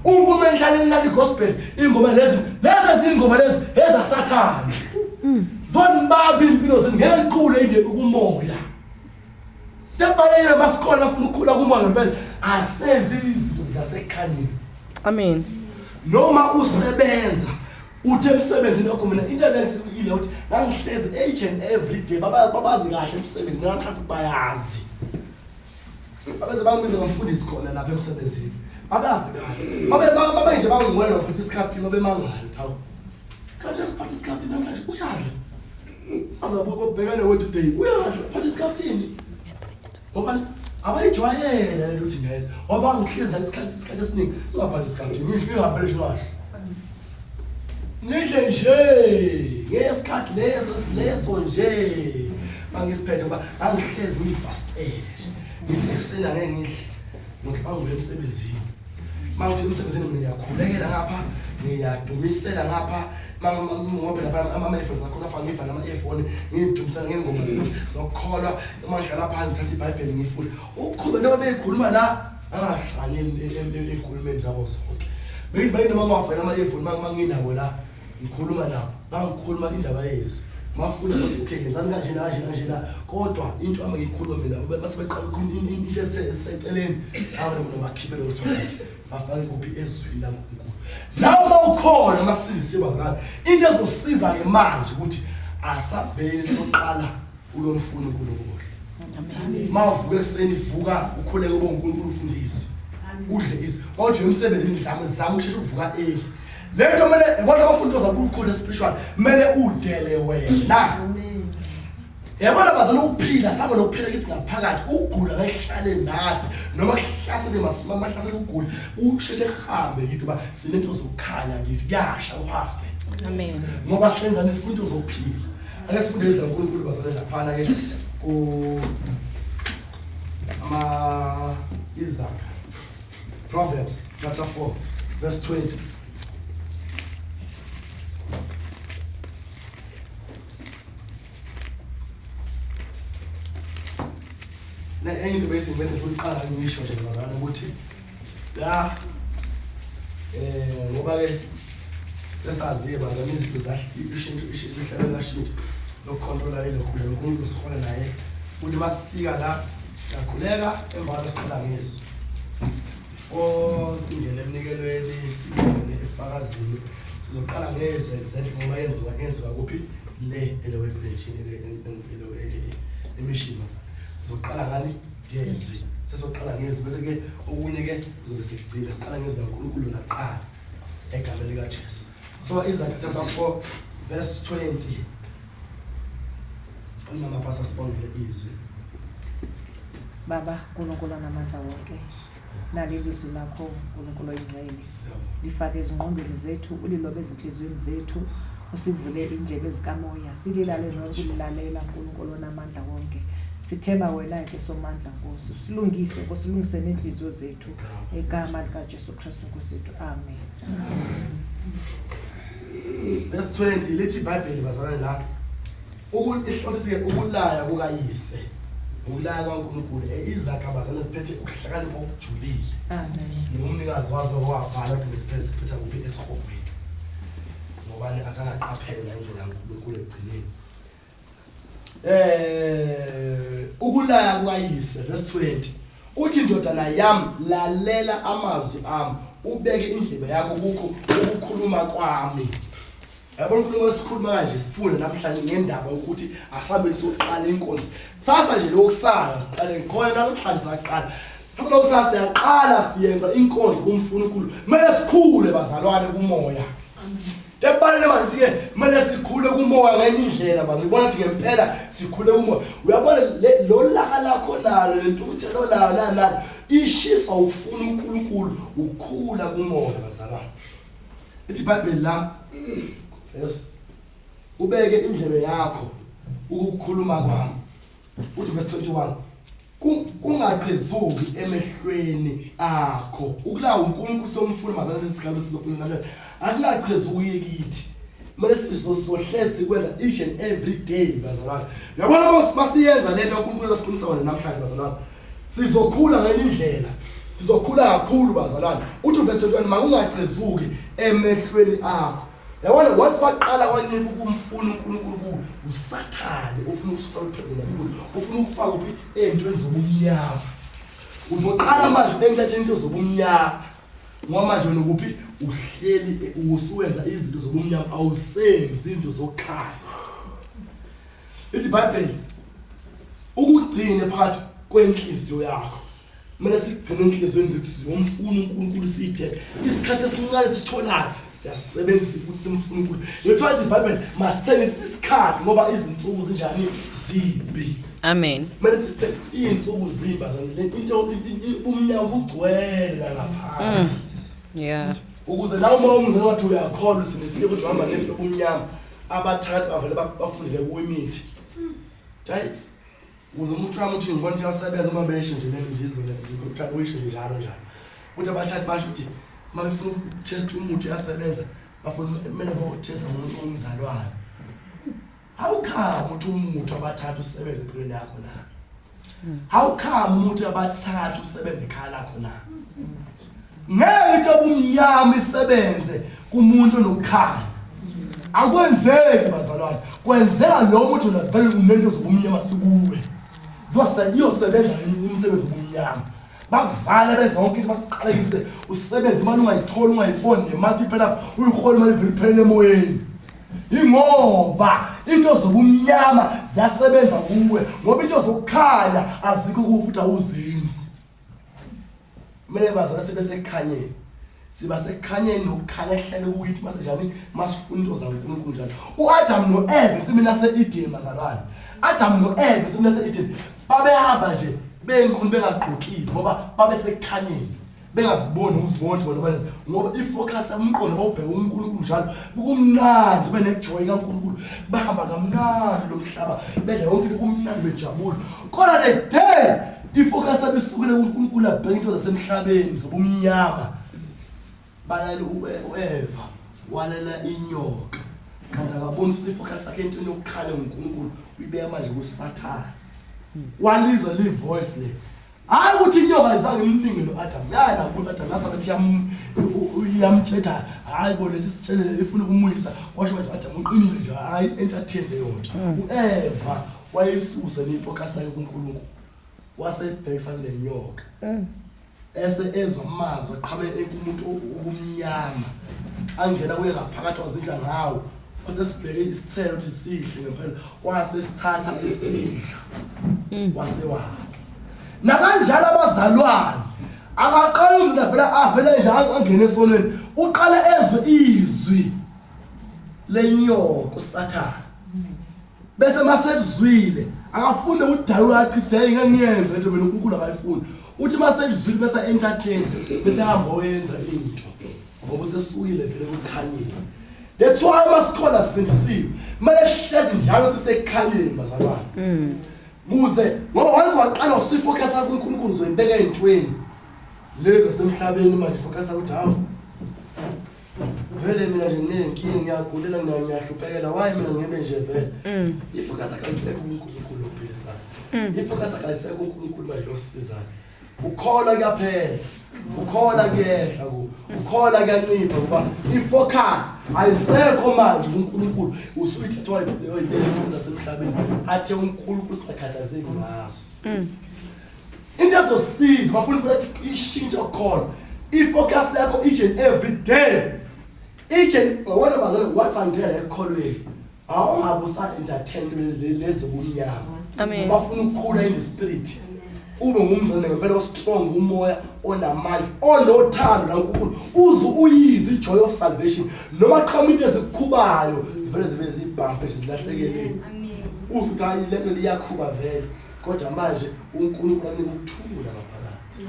Uma enhlaleni lali gospel ingoma lezi lezi ezingoma lezi ezasathane. Zonibaba impilo zenu ngeke nikhule inde kumoya. Tebalekile masikhona afuna ukukhula kumoya ngempela asenze izinto zasekhanyeni. Amen. Noma usebenza uthi emsebenzini wakho mina into ebengisikile ukuthi ngangihlezi each and every day babazi kahle emsebenzini na-traffic bayazi. Babeze bangibiza ngomfundisi khona lapha emsebenzini. Babazi kahle. Babe nje bangingwela ngiphethe isikhathi babemangala hawu. Kanti lesiphatha isikhathi namhlanje uyadla. Azabuka ubhekane with today uyadla phatha isikhathi. Ngoba abayijwayele le nto ukuthi ngiyayenza. Ngoba ngihlezi isikhathi esiningi ngingaphathi isikhathi ngihambe nje kahle. Ngidle nje ngesikhathi leso leso nje mangisiphethe ngoba angihlezi ngiyifastele nje. Ngithi ekuseni angeke ngidle ngithi banguye emsebenzini. Mangifika emsebenzini mina ngiyakhulekela ngapha ngiyadumisela ngapha ngoba lapha ama-earphones akhona afana ngiva nama-earphone ngiyidumisela ngey'ngoma zokukholwa uma ngihlala phansi ngithatha iBhayibheli ngifunde. Ukukhuluma njengoba beyikhuluma la angahlanganyeli ey'nkulumeni zabo zonke. Benginoma ngingawafaki ama-earphone manginabo la ngikhuluma nabo mangikhuluma indaba yezwi. Mafuna ukuthi okay ngenzani kanje kanje kanje la kodwa into ama ngiyikhuluma mina base beqala ukukhuluma into eseceleni abo mina bakhiphe leyo topic bafake kuphi ezwini laNkulunkulu. Nawe uma ukhona masindisiwe bazalwane into ezosiza ke manje ukuthi asambeni soqala uyomfuna uNkulunkulu. Amen. Mawuvuka ekuseni vuka ukhuleke ube uNkulunkulu ufundiswe. Udle izwi. Mawuthi emsebenzini dlama zama usheshe ukuvuka early. Lento kumele yabona abafundi ozakukhula spiritual kumele udele wena. Amen. Yabona bazana ukuphila sabo nokuphila kithi ngaphakathi ukugula ngekuhlale nathi noma kuhlasele mahlasele ukugula usheshe kuhambe kithi uba sinento zokukhanya kithi kuyasha uhambe. Amen. Ngoba sihlenzani isifundo zokuphila. Ake sifunde izwi laNkulunkulu bazalwane laphana ke ku ama Izaga Proverbs chapter 4 verse 20. Le enye into bese ngibethe futhi qala ngisho nje bazalwane ukuthi la ngoba ke sesazi-ke bazalwane izinto ishintsho ishintsho ihlelo lashintsha lokukhontrola ilokhule uNkulunkulu sihola naye ukuthi masifika la siyakhuleka emva kwalokho siqala ngezwi before singene emnikelweni singene efakazini sizoqala ngezwi exactly ngoba yenziwa kuphi le elewe ebranchini elewe emishini bazalwane sizoqala ngani ngezwi sesoqala ngezwi bese ke okunye ke kuzobe sekugcina siqala ngezwi kaNkulunkulu naqala egameni likaJesu. So Isaiah chapter 4 verse 20. Umama pastor sibongele izwi. Baba uNkulunkulu onamandla wonke, nali ilizwi lakho uNkulunkulu oyingcwele, lifake ezingqondweni zethu, ulilobe ezinhliziyweni zethu, usivule indlebe zikamoya, sililale nokulilalela uNkulunkulu onamandla wonke. Sithemba wena ke somandla Nkosi, silungise Nkosi, silungise nenhliziyo zethu egama likaJesu Kristu Nkosi yethu. Amen. Verse 20 lithi iBhayibheli bazalwane la ihlose ke ukulaya kukayise ukulaya kaNkulunkulu izaga bazalwane siphethe ukuhlakanipha okujulile. Amen. Nomnikazi wazo wabhala ukuthi siphethe kuphi esihogweni ngoba asangaqaphela indlela kaNkulunkulu ekugcineni. Ukulaya kukayise verse 20 uthi ndodana yami lalela amazwi ami ubeke indlebe yakho kukho ukukhuluma kwami. Yabona uNkulunkulu esikhuluma kanje sifunde namhlanje ngendaba yokuthi asabe soqala inkonzo. Sasa nje lokusala siqale khona namhlanje saqala. Sasa lokusala siyaqala siyenza inkonzo kumfuna uNkulunkulu. Kumele sikhule bazalwane kumoya. Tebalele manje ukuthi ke kumele sikhule kumoya ngenye indlela bazalwane. Ubona ukuthi ngempela sikhule kumoya. Uyabona lo laka lakho nalo lentukuthelo nayo nani ishiswa ufuna uNkulunkulu ukukhula kumoya bazalwane. Ithi iBhayibheli la yes ubeke indlebe yakho ukukhuluma kwami. Uthi verse 21 kungachezuki emehlweni akho. Ukulawa uNkulunkulu somfuna mazalwane lesigaba sizofuna nalelo. Akunachezuki kithi. Kumele sizosohlezi kwenza each and every day bazalwane. Uyabona masiyenza lento uNkulunkulu asikhulumisa wona namhlanje bazalwane. Sizokhula ngenye indlela. Sizokhula kakhulu bazalwane. Uthi verse 21 makungachezuki emehlweni akho. Yabona once baqala kwancipha ukumfuna uNkulunkulu kuwe, uSathane ufuna ukususa uphezulu kakhulu, ufuna ukufaka uphi ey'ntweni zobumnyama. Uzoqala manje entathe into zobumnyama. Ngoba manje wena ukuphi uhleli usuwenza izinto zobumnyama awusenzi izinto zokukhanya. Ithi iBhayibheli ukugcine phakathi kwenhliziyo yakho. Kumele sigcine enhliziyweni zethu siyomfuna uNkulunkulu side. Isikhathi esincane sisitholayo siyasebenzisa ukuthi simfune uNkulunkulu. Lethiwa ithi iBhayibheli masithenge isikhathi ngoba izinsuku zinjani zimbi. Amen. Kumele sisithenge izinsuku zimbi le into ubumnyama bugcwele la ngaphandle. Yeah. Ukuze nawe uma umzali wathi uyakholwa usinisike ukuthi uhamba nendlela obumnyama abathathu bavele bafundele kuwo imithi. Hayi ukuze umuntu wami uthi ngibona ukuthi uyasebenza uma besho nje lento nje izolo zikuthatha uyisho nje njalo njalo. Uthi abathathu basho ukuthi uma befuna ukutest umuthi uyasebenza bafuna kumele bawutesta ngomuntu omzalwane. How come uthi umuthi abathathu usebenze empilweni yakho na? How come umuthi abathathu usebenze ekhaya lakho na? Ngeke into obumnyama isebenze kumuntu onokukhanya. Akwenzeki bazalwane, kwenzeka lo muntu vele unento zobumnyama sikuwe. Iyosebenza umsebenzi obumnyama. Bakuvala benza yonke into bakuqalekise usebenze imali ungayitholi ungayiboni nemali iphela uyihola imali ivele iphelele emoyeni. Ingoba into zobumnyama ziyasebenza kuwe, ngoba into zokukhanya azikho kuwe futhi awuzenzi. Kumele bazalwane sibe sekukhanyeni. Siba sekukhanyeni nokukhanya kuhlale kukithi mase njani masifuna into zaNkulunkulu njalo. UAdam noEva ensimini yase-Eden bazalwane. Adam noEva ensimini yase-Eden babehamba nje benqunu bengagqokile ngoba babe sekukhanyeni. Bengaziboni ukuzibona bona bana ngoba ifocus yomqondo bawubheka uNkulunkulu njalo kumnandi benejoy kaNkulunkulu bahamba kamnandi lo mhlaba bedla yonke into kumnandi bejabula. Kodwa the day ifocus yabo isukile kuNkulunkulu abheka into zasemhlabeni zobumnyama balalela uEva walela inyoka kanti akaboni ukuthi ifocus yakhe entweni yokukhanya ngoNkulunkulu uyibeka manje kuSathane. Walizwa le voice le. Hayi ukuthi inyoka izange imningi no-Adam. Yayi nakulo Adam yasabe ethi iyamthetha hayi bo lesi sitshelele ifuna ukumuyisa. Washo manje u-Adam uqinile nje hayi entertain leyo nto. U-Eva wayisusa nefocus yakhe kuNkulunkulu. Wasebhekisa kule nyoka. Ese ezwa amazwi aqhame kumuntu okumnyama. Angena kuye ngaphakathi wazidla ngawo. Wasesibheke isithelo ukuthi sihle ngempela. Wasesithatha esidla. Wasewadla. Nakanjalo abazalwane akaqali umuntu avela avele nje angene esonweni uqale ezwe izwi lenyoka uSathane bese masekuzwile akafune ukudalula achithe hey ngeke ngiyenze lento mina uNkulunkulu akayifuni uthi masekuzwile bese entertain bese hamba oyenza into ngoba usesukile vele kukhanyile. That's why masikhola sisindisiwe kumele sihlezi njalo sisekukhanyeni bazalwane. Kuze ngoba once waqala usifocus kuNkulunkulu uzoyibeka ezintweni lezi zasemhlabeni manje focus ukuthi hawu vele mina nje nginenkinga ngiyagulela ngiyahluphekela why mina ngibe nje vele. Ifocus akayisekho kuNkulunkulu ophilisayo. Ifocus akayisekho kuNkulunkulu manje losizayo. Ukholwa kuyaphela. Ukholwa kuyehla ku. Ukholwa kuyancipha ngoba ifocus ayisekho manje kuNkulunkulu usuyithatha wayibeka into zasemhlabeni athe uNkulunkulu singakhathazeki ngaso. Into ezosiza bafuna ukuthi ishintshe ukholo. Ifocus yakho each and every day. Each and wena bazalwane once angena ekukholweni awungabe usa-entertain lezi bumnyama. Amen. Bafuna ukukhula in the spirit. Ube ngumzalwane ngempela ostrong umoya onamandla onothando laNkulunkulu uze uyizwe ijoy of salvation noma qhamuka into ezikukhubayo zivele zibe zibhampe nje zilahlekele. Uze uthi hayi lento liyakhuba vele kodwa manje uNkulunkulu anika ukuthula ngaphakathi.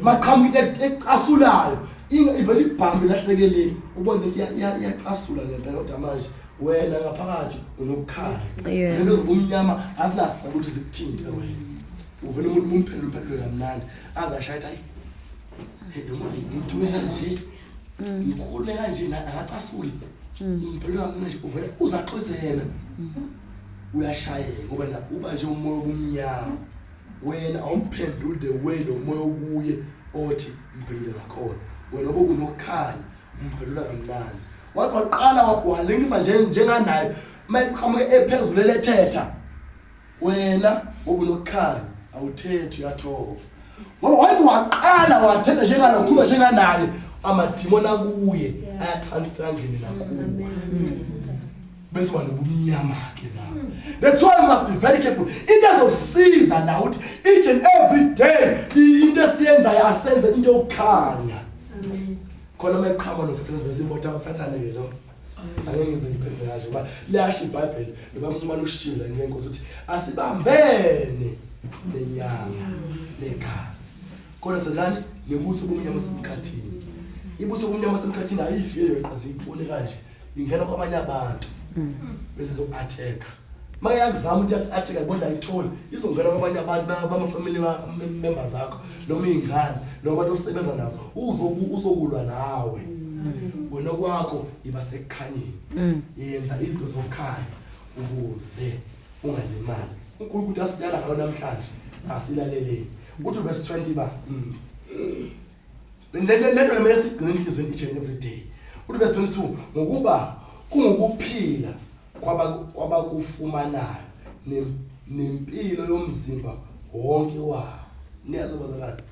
Maqhamuka into ecasulayo ivele ibhambe ilahlekele ubone ukuthi iyacasula ngempela kodwa manje wena ngaphakathi unokukhanya. Lento zobumnyama azinasaba ukuthi zikuthinte wena. Uvele umuntu umphendule umphendule kamnandi aze ashaye athi hayi lo muntu ngimthume kanje ngikhulume kanje na akacasuki ngimphendula kamnandi nje uvele uzaxolise yena uyashayela ngoba na uba nje umoya obumnyama wena awumphenduli the way lo moya okuye othi mphendule ngakhona wena ngoba unokukhanya umphendula kamnandi. Wathi waqala walingisa nje njenganaye mayeqhamuke ephezulu elethetha wena ngoba unokukhanya awuthethi uyathoba ngoba wathi waqala wathetha njenganaye ukhuluma njenganaye amadimoni akuye ayatransfer angene nakuwe bese banobumnyama ke la. That's why you must be very careful. Into ezosiza la ukuthi each and every day into esiyenzayo asenze into yokukhanya. Khona mayiqhama noSathane vese imoto uSathane ke lo. Angeke ngize ngiphendule kanje ngoba liyasho iBhayibheli noba umuntu umane ushilo ngenkosi ukuthi asibambene nenyama negazi. Kodwa senani nembuso bomnyama semkhathini. Ibuso bomnyama semkhathini ayifike yoqhaza ibone kanje ingena kwabanye abantu. Bese zo-attack. Make yakuzama ukuthi attack ayibona ayitholi izongena kwabanye abantu bama family members akho noma izingane noma abantu osebenza nabo uzokulwa nawe. Wena kwakho iba sekukhanyeni. Yenza izinto zokukhanya ukuze ungalimali. uNkulunkulu asiyala ngayo namhlanje asilaleleni. Uthi verse 20 ba. Lento lemele sigcine enhlizweni each and every day. Uthi verse 22 ngokuba kungukuphila kwabakufumanayo nempilo yomzimba wonke wawo. Niyazi bazalwane.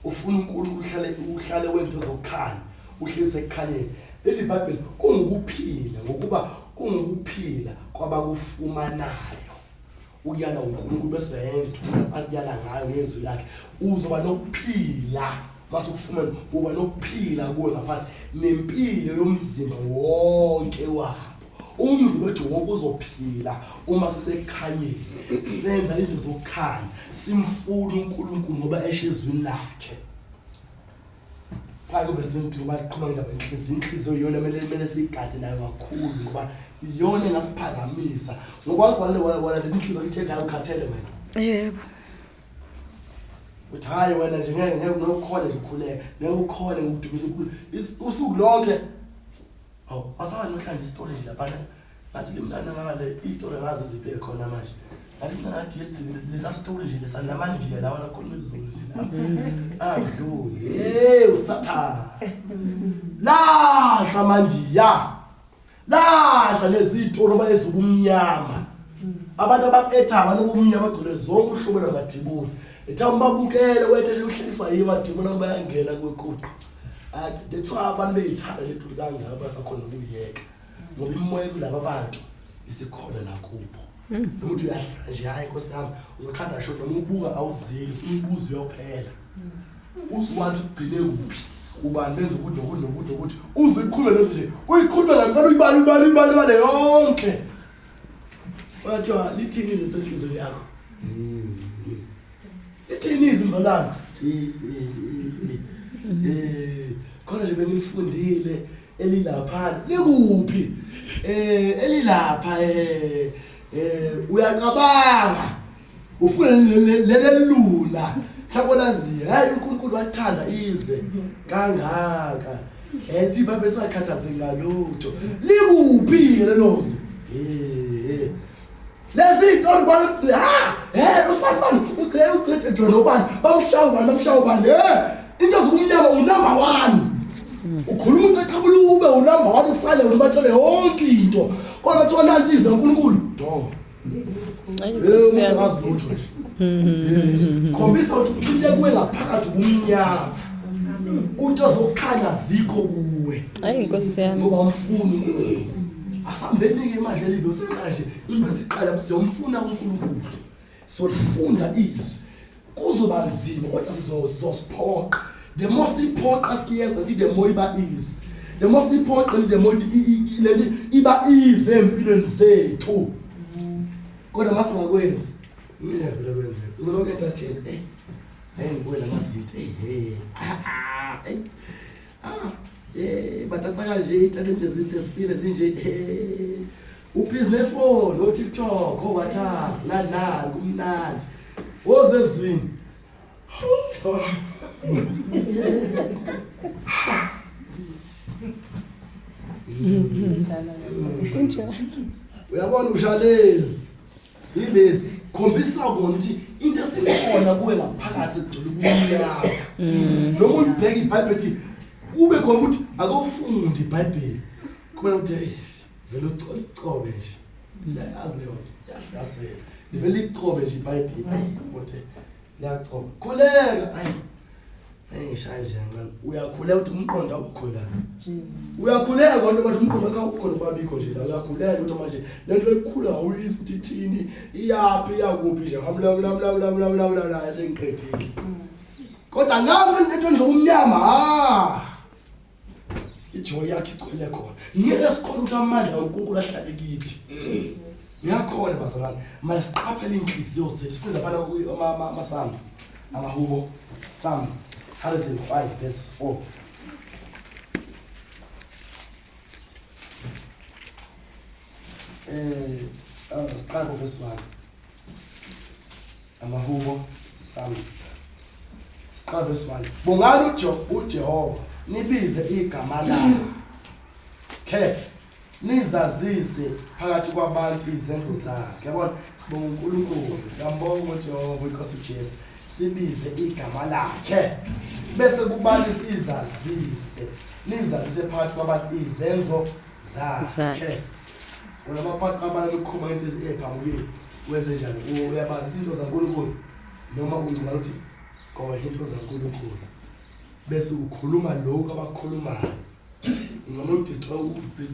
Ufuna uNkulunkulu uhlale uhlale wento zokukhanya, uhlezi ekukhanyeni. Lithi iBhayibheli kungukuphila ngokuba kungukuphila kwabakufumanayo. Ukuyala uNkulunkulu bese uyayenza akuyala ngayo ngezwi lakhe uzoba nokuphila masukufumana uba nokuphila kuwe ngaphandle nempilo yomzimba wonke wabo. Umzimba wethu wonke uzophila uma sisekukhanyeni senza izinto zokukhanya simfuna uNkulunkulu ngoba esho ezwini lakhe. Sake verse 22 ngoba liqhuma ngendaba yenhliziyo. Inhliziyo iyona kumele siyigade nayo kakhulu ngoba iyona engasiphazamisa. Ngoba wathi wala le inhliziyo ithethayo ukhathele wena. Yebo. Uthi hayi wena nje ngeke ukhone nje ukukhuleka, ngeke ukhone ngokudumisa uNkulunkulu usuku lonke. Hawu, asake nohlanje isitori nje laphana. Ngathi limnandi ngale itori ngazi ziphe khona manje. Ngathi mina ngathi yethi lesa story nje lesa namandiya lawa lakhuluma isiZulu nje la. Adluli. Hey uSathane. Lahla amandiya. Lahla lezi zitoro bayezubumnyama. Abantu abaketha abantu bomnyama bagcwele zonke uhlobo lwamadimoni. Etha babukele wethe uhlekiswa yibo amadimoni bayangena kwekuqo. Athi lethiwa abantu beyithanda lethu kangaka basakhona ukuyeka. Ngoba imoya kulaba bantu isikhona nakubo. Noma uthi uyahlala nje hayi Nkosi yami uzokhanda sho noma ubuka awuzeli umbuzo uyophela. Usuwathi ugcine kuphi? Ubani benza ukuthi nokuthi nokuthi nokuthi uze uyikhulume lento nje uyikhulume ngempela uyibale uyibale uyibale uyibale yonke. Wathiwa lithini izwi senhliziyweni yakho? Lithini izwi mzalwane? Khona nje bengilifundile elilapha likuphi? Elilapha uyacabanga ufuna lelelula mhlawumbe olaziyo hayi uNkulunkulu wathanda izwe kangaka ethi babe sakhathazeki ngalutho likuphi lelo zwi? Lezi zinto ubani ha usibani ugcine ugcine nobani bamshaya ubani bamshaya ubani into zokumnyama unumber 1 ukhuluma uqeqebula ube unumber 1 usale ubatshele yonke into kodwa kuthiwa nanti izwi laNkulunkulu do umuntu akazi lutho nje. Khombisa ukuthi into kuwe ngaphakathi kumnyama into zokukhanya zikho kuwe. Hayi Nkosi yami. Ngoba umfuni uNkulunkulu. Asambeni ke manje leli siqala nje into siqala siyomfuna uNkulunkulu. Siyofunda izwi. Kuzoba nzima kodwa sizosiphoqa. The more siphoqa siyenza ukuthi the more iba easy. The more siphoqa the more lento iba easy empilweni zethu. Kodwa masingakwenzi ngiyavela kwenzeka. Uzolokhu entertain. Hey ngibuye lamavidiyo. Batatsa kanje italente zisesifile zinje. Ubhizi nefoni, oTikTok, oWhatsApp, nani kumnandi. Woze ezwini. Kunjalo. Uyabona ushalezi. Yilezi khombisa kona ukuthi into esikhona kuwe ngaphakathi egcwele ubumnyama. Noma ulibheka iBhayibheli ethi ube khona ukuthi akawufundi iBhayibheli. Kumele ukuthi vele ucobe nje. Siyayazi leyo nto. Iyahlasela. Livele licobe nje iBhayibheli. Ayi kodwa liyacoba. Khuleka. Ayi. Ngishaya nje kancane. Uyakhuleka ukuthi umqondo awukho la. Uyakhuleka kodwa manje umqondo wakho awukho nobabikho nje la. Uyakhuleka ukuthi manje lento ekhula awuyizwa ukuthi ithini, iyaphi iyakuphi nje. Amla sengiqedile. Kodwa nami into enzokumnyama ijoy yakhe igcwele khona. Ngeke sikhona ukuthi amandla kaNkulunkulu ahlale kithi. Ngiyakhona bazalwane, manje siqaphele inhliziyo zethu. Sifunda lapha ama Psalms, amahubo Psalms 105 verse 4. Siqala verse 1. Amahubo Psalms. Siqala verse 1. Bongani uJehova, nibize igama lakhe. Nizazise phakathi kwabantu izenzo zakhe. Yabona, sibonga uNkulunkulu, siyambonga uJehova inkosi uJesu. Sibize igama lakhe. Bese kubani sizazise. Nizazise phakathi kwabantu izenzo zakhe. Wena maphathi abantu ukukhuluma into eziphambukile. Wenze njani? Uyabazi izinto zaNkulunkulu noma ungcina ukuthi godla into zaNkulunkulu. Bese ukhuluma lokhu abakhulumayo. Uncamela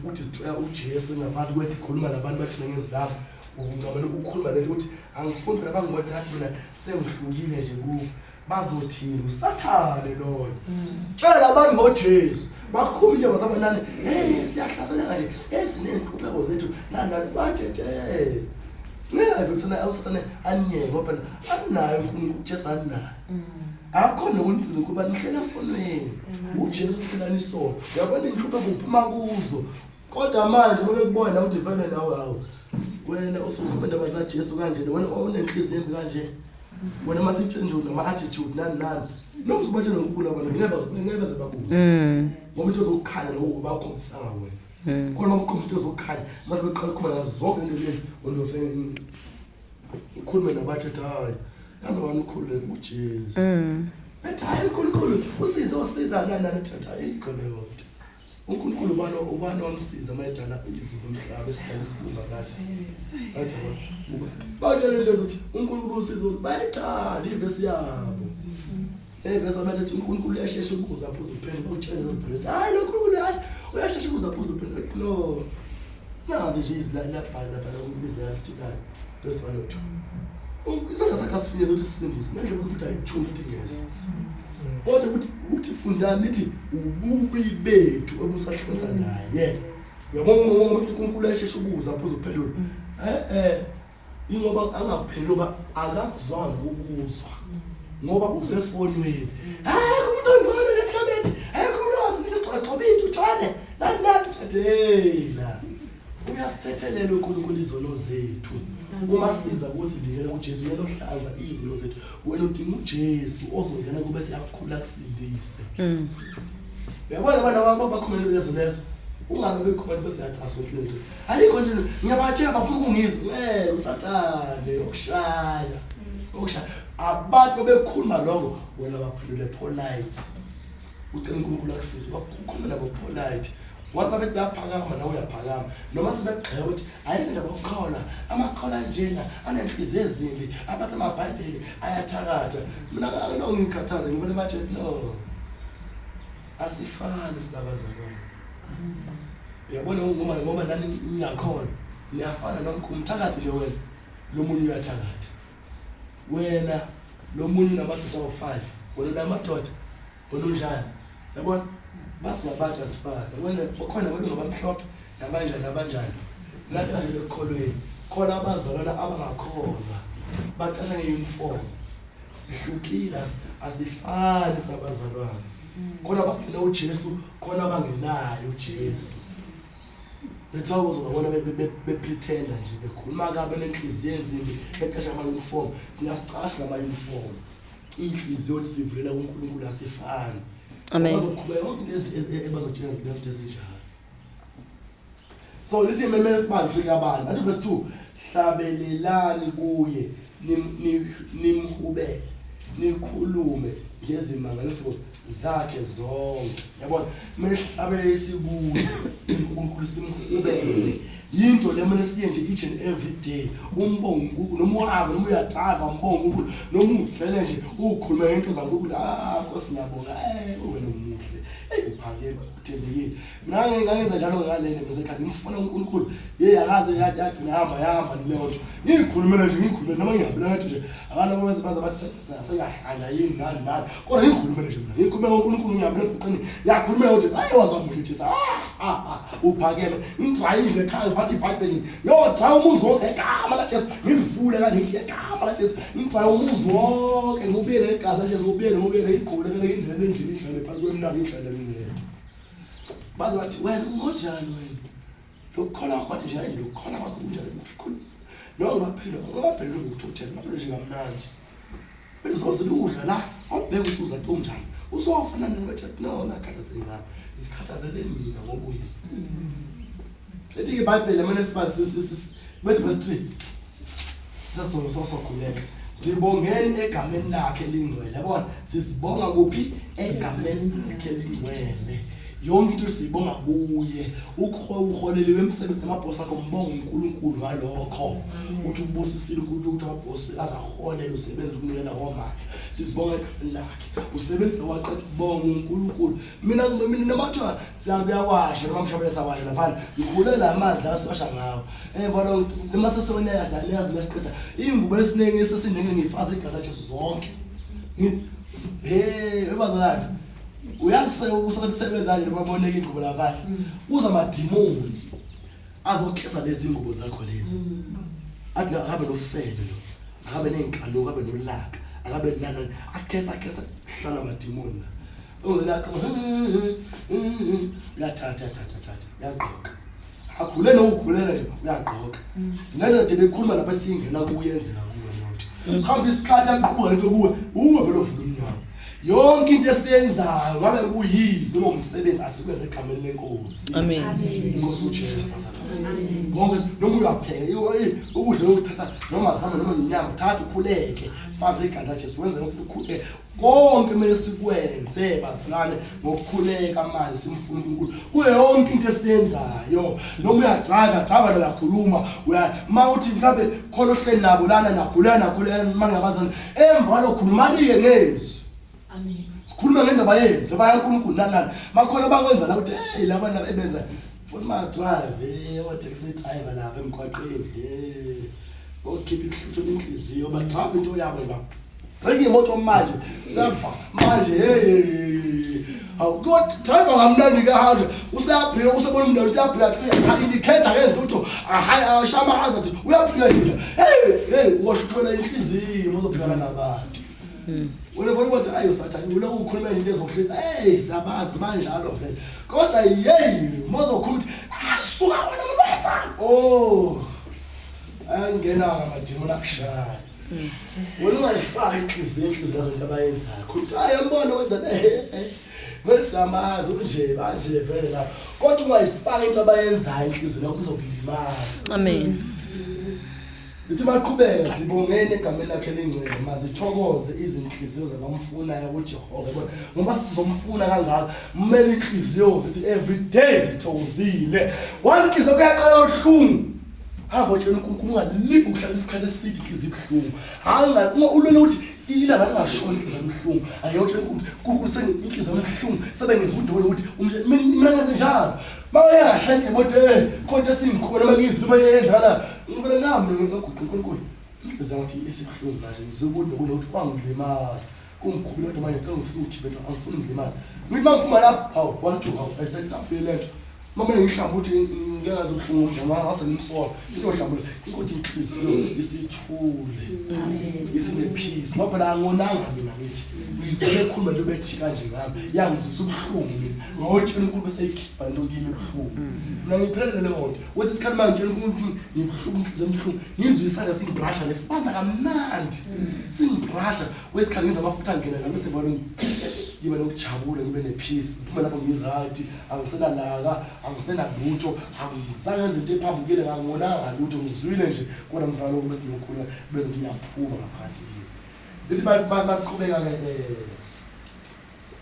ukudestroya uJesu ngaphakathi kwethi khuluma nabantu bathi ngezwi labo. Uncamela ukukhuluma lento ukuthi angifuni phela bangibone sengathi mina sengihlukile nje kubo. Bazothini? Usathane loyo. Tshela abantu ngoJesu. Bakhuluma into basabanani, hey siyahlaseleka nje, hey siney'nhlupheko zethu nani nani bathethe. Ngeke usathane usathane anyeke ngoba phela anayo uNkulunkulu uJesu anayo. Akho nokunisiza ukuba nihlele esonweni. UJesu uhlelani isono. Uyabona inhlupheko uphuma kuzo. Kodwa manje uma bekubona ukuthi vele nawe hawu wena usukhuluma indaba zaJesu kanje wena unenhliziyo embi kanje. Wena masitshela nje nama attitude nani nani. Noma usubatshela ngokukhulu abantu ngeke ngeke baze bakuze. Ngoba into zokukhanya lokho bakhombisanga wena. Khona uma ukhombisa into zokukhanya mase beqala ukukhuluma ngazo zonke into lezi wena ufike ukhulume nabathi hayi yazi ngani ukhulule uJesu. Bethi hayi uNkulunkulu usize osiza nani nani uthi ayikho leyo nto. uNkulunkulu ubani ubani wamsiza mayedala izulu nomhlaba esidala isilunga kathi. Bathi batshele into ukuthi uNkulunkulu usiza bayithanda ivesi yabo. Evesi abathi uNkulunkulu uyashesha ukuza aphuze uphendula utshele lezo zinto ukuthi hayi lo uNkulunkulu hayi uyashesha ukuza aphuze uphendula no. Nanti nje izwi liyabhala lapha ukubiza 59 verse 1 2. Isandla sakhe asifinyeza ukuthi sisindise nendlela futhi ayithuni ukuthi ngezwe. Kodwa ukuthi uthi fundani nithi ububi bethu obusahlukanisa naye. Uyabona ngoba ukuthi uNkulunkulu uyashesha ukuza aphuze uphendula. Ingoba angaphenduli ngoba akakuzwanga ukuzwa. Ngoba usesonweni. Hayi umuntu ongcono emhlabeni. Hayi umuntu ongasinisa igxoba intuthwane. Nani nani uthathela. Uyasithethelela uNkulunkulu izono zethu. Uma siza ukuthi zingena kuJesu yena ohlanza izono zethu. Wena udinga uJesu ozongena kube siyakukhula kusindise. Uyabona abantu abakhuluma lezo lezo. Ungabe bekhuluma bese uyacaswa into. Ayikho nje ngiyabatshela bafuna ukungizwa. Usathane okushaya. Okushaya. Abantu bekhuluma lokho wena baphendule polite. Ucela uNkulunkulu akusize bakhuluma nabo polite. Wathi babethi bayaphakama nawe uyaphakama. Noma sebegxeka ukuthi hayi indaba yokukholwa, amakholwa njena anenhliziyo ezimbi, abathi amaBhayibheli ayathakatha. Mina angilonge ngikhathaze ngibona bathi no. Asifani sabazalwane. Uyabona ngoba nani ningakholwa, niyafana nonke umthakathi nje wena. Lo munye uyathakatha. Wena lo munye unamadoda awu5, wena unamadoda wena unjani? Yabona? Basingabantu asifani. Yabona bakhona abantu abamhlophe nabanjani nabanjani. Nathi kanje ekukholweni khona abazalwana abangakholwa bacasha ngeuniform. Sihlukile asifani sabazalwane. Khona abangena uJesu, khona abangenayo uJesu. Bethiwa uzobabona bepretenda nje bekhuluma kabi nenhliziyo ezimbi becasha ama uniform. Siyasicasha ngama uniform. Inhliziyo ukuthi sivulela kuNkulunkulu asifani. Amen. Bazoqhubeka yonke into ebazotshela izinto ezinjalo. So lithi memele sibazise abantu. Athi verse 2, hlabelelani kuye nimhubele nikhulume ngezimangaliso zakhe zonke. Yabona kumele sihlabelele sikuye uNkulunkulu simhubele. Yinto le kumele siye nje each and every day. Umbonge uNkulunkulu noma uhambe noma uyadrayiva umbonge uNkulunkulu noma udlele nje ukhulume ngento zaNkulunkulu. Ah Nkosi ngiyabonga. Wena umuhle. Uphakeme uthembekile. Mina ngangenza njalo ngalena bese ekhaya ngifuna uNkulunkulu. Hey akaze yagcina yahamba yahamba leyo nto. Ngikhulumela nje ngikhulumela noma ngihambela ngathi nje abantu baze baze bathi sengahlanya yini nani nani. Kodwa ngikhulumela nje mina. Ngikhulumela uNkulunkulu ngihambela emgwaqeni. Ngiyakhulumela ukuthi hayi wazamuhle Jesu. Uphakeme. Ngidrayile ekhaya ngiphathe iBhayibheli. Yo draya umuzi wonke egama laJesu. Ngilivule kanje ngithi egama laJesu. Ngidraya umuzi wonke ngubuyele igazi laJesu ngubuyele ngubuyele ikhulekele ingene endlini idlale phakathi kwemnandi idlale ngingedwa. Baze bathi wena ungonjani wena? Lokukholwa kwakho nje hayi lokukholwa kwakho kunjani makhulu. No ngaphendula ngokuthukuthela, ngaphendula nje kamnandi. Phela uzozila ukudla la, awubheke usuza kunjani. Uzofa nani ngathi no ngakhathazeki ngami. Zikhathazele mina ngoba uyini. Lithi iBhayibheli manje sibazisi bethi verse 3. Sisasokhuleka. Sibongeni egameni lakhe lingcwele. Yabona? Sisibonga kuphi? Egameni lakhe lingcwele. Yonke into siyibonga kuye. Uholeliwe emsebenzini amabhosi akho, mbonga uNkulunkulu ngalokho. Uthi ubusisile uNkulunkulu ukuthi amabhosi azaholela usebenze ukunikela omandla. Sisibonga egameni lakhe. Usebenze waqeda ukubonga uNkulunkulu. Mina noma kuthiwa siyakuyawasha noma mhlawumbe sawasha laphana, ngikhulele amanzi la siwasha ngawo. Emva noma sesoneka siyanika siqeda iy'ngubo esiningi esesiningi ngifaza igazi laJesu zonke. Hey, ebazalwane. Uyazi usasebenzani noma boneke ingubo labahle. Uza amadimoni azokhesa lezi ngubo zakho lezi. Athi akabe nofebe lo. Akabe nenkanuko, akabe nolaka, akabe nani. Akhesa akhesa hlala amadimoni la. Ulaka uyathatha thatha thatha uyagqoka. Akhule nokukhulela nje uyagqoka. Lento nje bekhuluma lapha singena kuyenzeka kuwe lonto. Hamba isikhathi aqhubeka into kuwe, uwe phela uvula umnyango. Yonke into esiyenzayo ngabe kuyizwi noma umsebenzi asikwenze egameni lenkosi. Amen. Inkosi uJesu bazalwane. Konke noma uyapheka ukudla ukuthatha noma zama noma inyama uthatha ukhuleke faze igazi laJesu wenze ukuthi ukhuleke. Konke kumele sikwenze bazalwane ngokukhuleka manje simfuna uNkulunkulu kuyo yonke into esiyenzayo. Noma uyadrive drive la uyakhuluma uya mawuthi mhlawumbe khona ohleli nabo lana nakhuleka nakhuleka manje ngabazana emva lokhulumani ke ngezwi. Amen. Sikhuluma ngendaba yezwi ngoba yaNkulunkulu nani makhona bakwenza la ukuthi hey laba laba ebenza futhi ma drive o taxi driver lapha emgwaqeni hey okhipha ihlutho lenhliziyo ba drive into yabo nje ba imoto manje seva manje hey awu kodwa driver kamnandi ka 100 useyaphila usebona umndeni useyaphila indicator ke lutho ahayi ashama hazard uyaphila nje hey hey uwohluthola inhliziyo uzophila nabantu. Wena bona ukuthi ayo sathane uloku ukhuluma into ezohlupha hey siyabazi banjalo vele kodwa hey mozokhuluma ukuthi asuka wena mntwana oh angena ngamadimoni akushaya. Wena ungayifaki inhliziyo inhliziyo yakho into abayenzayo ukuthi hayi yambona wenza vele siyamazi unje manje vele la kodwa ungayifaki into abayenzayo inhliziyo yakho izokulimaza. Amen. Lithi maqhubeka sibongeni egameni lakhe elingcwele mazithokoze izinhliziyo zabamfunayo kuJehova yabona ngoba sizomfuna kangaka kumele inhliziyo zithi every day zithokozile. Wani inhliziyo kuyaqala ubuhlungu hamba utshela uNkulunkulu ungalingi ukuhlala isikhathi eside inhliziyo ibuhlungu. Hayi ulwele ukuthi ilanga lingashoni inhliziyo ibuhlungu ayotshela uNkulunkulu senginhliziyo ibuhlungu sebengenza udokotela ukuthi mina ngenze njalo mawuye ngashaya imoto khonto esingikhona mangizwe noma yenzala ngibona nami ngiguqa uNkulunkulu inhliziyo ngathi isibuhlungu manje ngizokuthi nokuthi kwangilimaza kungikhubile kodwa manje ngicela ngisise nto angifuni ngilimaza ngithi mangiphuma lapho hawu 1 2 hawu ayisekusaphelele lento mama ngihlamba ukuthi ngeke ngaze ubuhlungu umndeni ngase ngimsola sinohlambula ukuthi inhliziyo isithule isinepeace ngoba phela angonanga mina ngithi ngizwe bekhuluma into bethi kanje ngami yangizwisa ubuhlungu mina ngotshela uNkulunkulu bese ikhipha into kimi ebuhlungu mina ngiphelele leyo nto wethi isikhathi manje ngitshela uNkulunkulu ukuthi ngibuhlungu inhliziyo ebuhlungu ngizwe isandla singibrasha lesibamba kamnandi singibrasha wesikhathi ngiza amafutha angena la bese vele ngibe nokujabula ngibe nepeace ngiphume lapho ngi-right angisenalaka angisenalutho angizange ngenze into ephambukile ngangonanga lutho ngizwile nje kodwa mfana lokho bese ngiyokhula bese ngithi ngiyaphuma ngaphakathi kimi. Lithi maqhubeka ke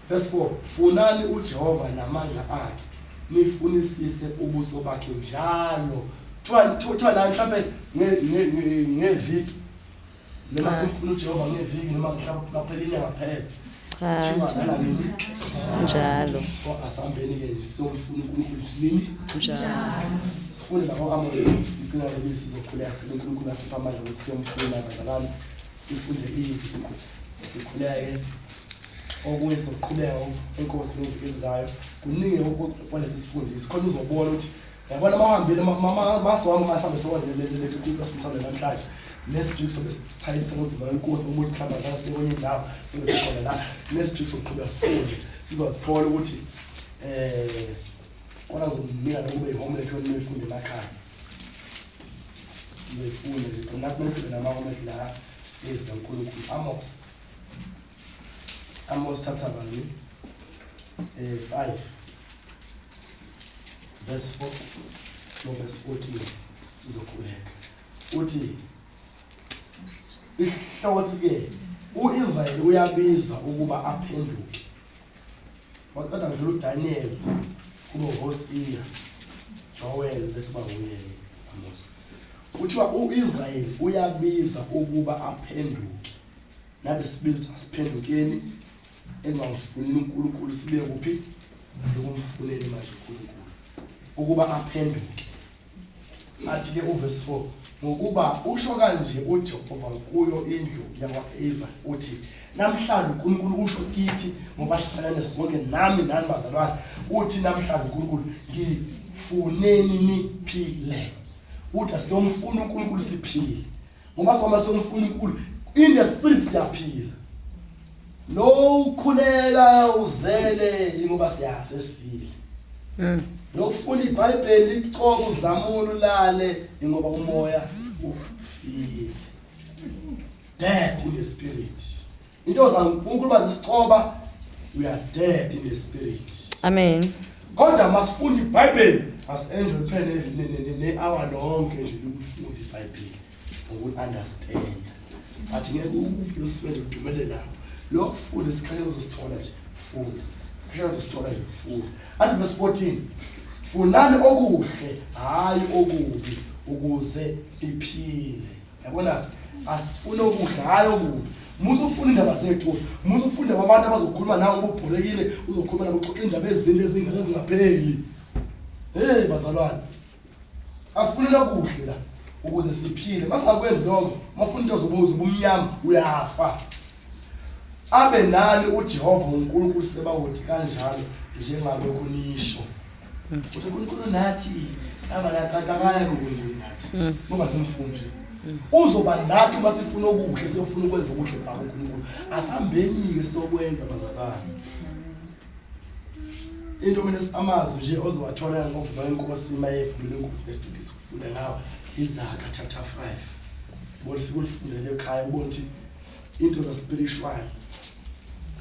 verse 4 funani uJehova namandla akhe nifunisise ubuso bakhe njalo. Kuthiwa la mhlawumbe ngeviki noma sifuna uJehova ngeviki noma mhlawumbe maphela inyanga phela. Cha. Kuthiwa lana nini? Njalo. So asambeni ke siyomfuna uNkulunkulu nini? Njalo. Sifunde lapho Amos sigcina leli sizokhuleka uNkulunkulu asipha amandla ukuthi siyomfuna bazalwane sifunde izwi sikhuleke okunye sizoqhubeka inkosi ngeviki elizayo kuningi kwalesi sifundo sikhona uzobona ukuthi yabona mawuhambile masiwami masambe sokwazi leli kulo namhlanje next week sobe sithayisa ngomvuma wenkosi umuntu mhlawumbe azange siye kwenye indawo sobe sikhona la next week soqhubeka sifunde sizothola ukuthi kona zokunika nokube i-homework yona uyifunde emakhaya sizoyifunda nje khona kumele sibe nama-homework la ezwi laNkulunkulu. Amos chapter bani 5 verse 4 no verse 14 sizokhuleka. Uthi isihloko sithi ke uIsrael uyabizwa ukuba aphenduke. Waqeda kudlula uDaniel kube uHosea, Joel bese ba uye Amos. Kuthiwa uIsrael uyabizwa ukuba aphenduke. Nathi sibizwa asiphendukeni engamfunini uNkulunkulu sibe kuphi? Ekumfuneni manje uNkulunkulu ukuba aphenduke. Athi ke uverse 4 ngokuba usho kanje uJehova kuyo indlu yakwa-Israyeli uthi namhlanje uNkulunkulu usho kithi ngoba sihlangane sonke nami nani bazalwane uthi namhlanje uNkulunkulu ngifuneni niphile uthi asiyomfuna uNkulunkulu siphile ngoba soma somfuna uNkulunkulu in the spirit siyaphila lo ukhuleka uzele ingoba siyazi esifile Lokufunda iBhayibheli licoka uzamula ulale ingoba umoya ufile. Dead in the spirit. Into zaNkulunkulu bazisicoba we are dead in the spirit. Amen. Kodwa masifunda iBhayibheli asi-enjoy kuphela ne-hour lonke nje lokufunda iBhayibheli ngoku-understand. But ngeke uvule usifende udumele lapho. Lokufunda isikhathi uzosithola nje funda. Isikhathi uzosithola nje funda. Athi verse 14 funani okuhle hayi okubi ukuze niphile. Yabona asifune okuhle hayi okubi. Musa ufuna indaba zethu, musa ufunda abantu abazokhuluma nawe ububhorekile, uzokhuluma nabo uxoxa indaba ezimbi ezingane ezingapheli. Hey bazalwane. Asifune okuhle la ukuze siphile. Masakwenzi lokho, mafuna into zobuzo ubumnyama uyafa. Abe nani uJehova uNkulunkulu sebawoti kanjalo njengalokhu nisho. Uthi uNkulunkulu nathi saba la kanti akaya kuNkulunkulu nathi ngoba simfuna nje. Uzoba nathi uma sifuna okuhle siyofuna ukwenza okuhle bhaka uNkulunkulu. Asambeni ke sokwenza bazalwane. Into mina amazwi nje ozowathola ngovuma inkosi mayevumile inkosi nesiduli sikufunda ngawo iZaga chapter 5. Bolifika ulifundele ekhaya ubone ukuthi into za spiritual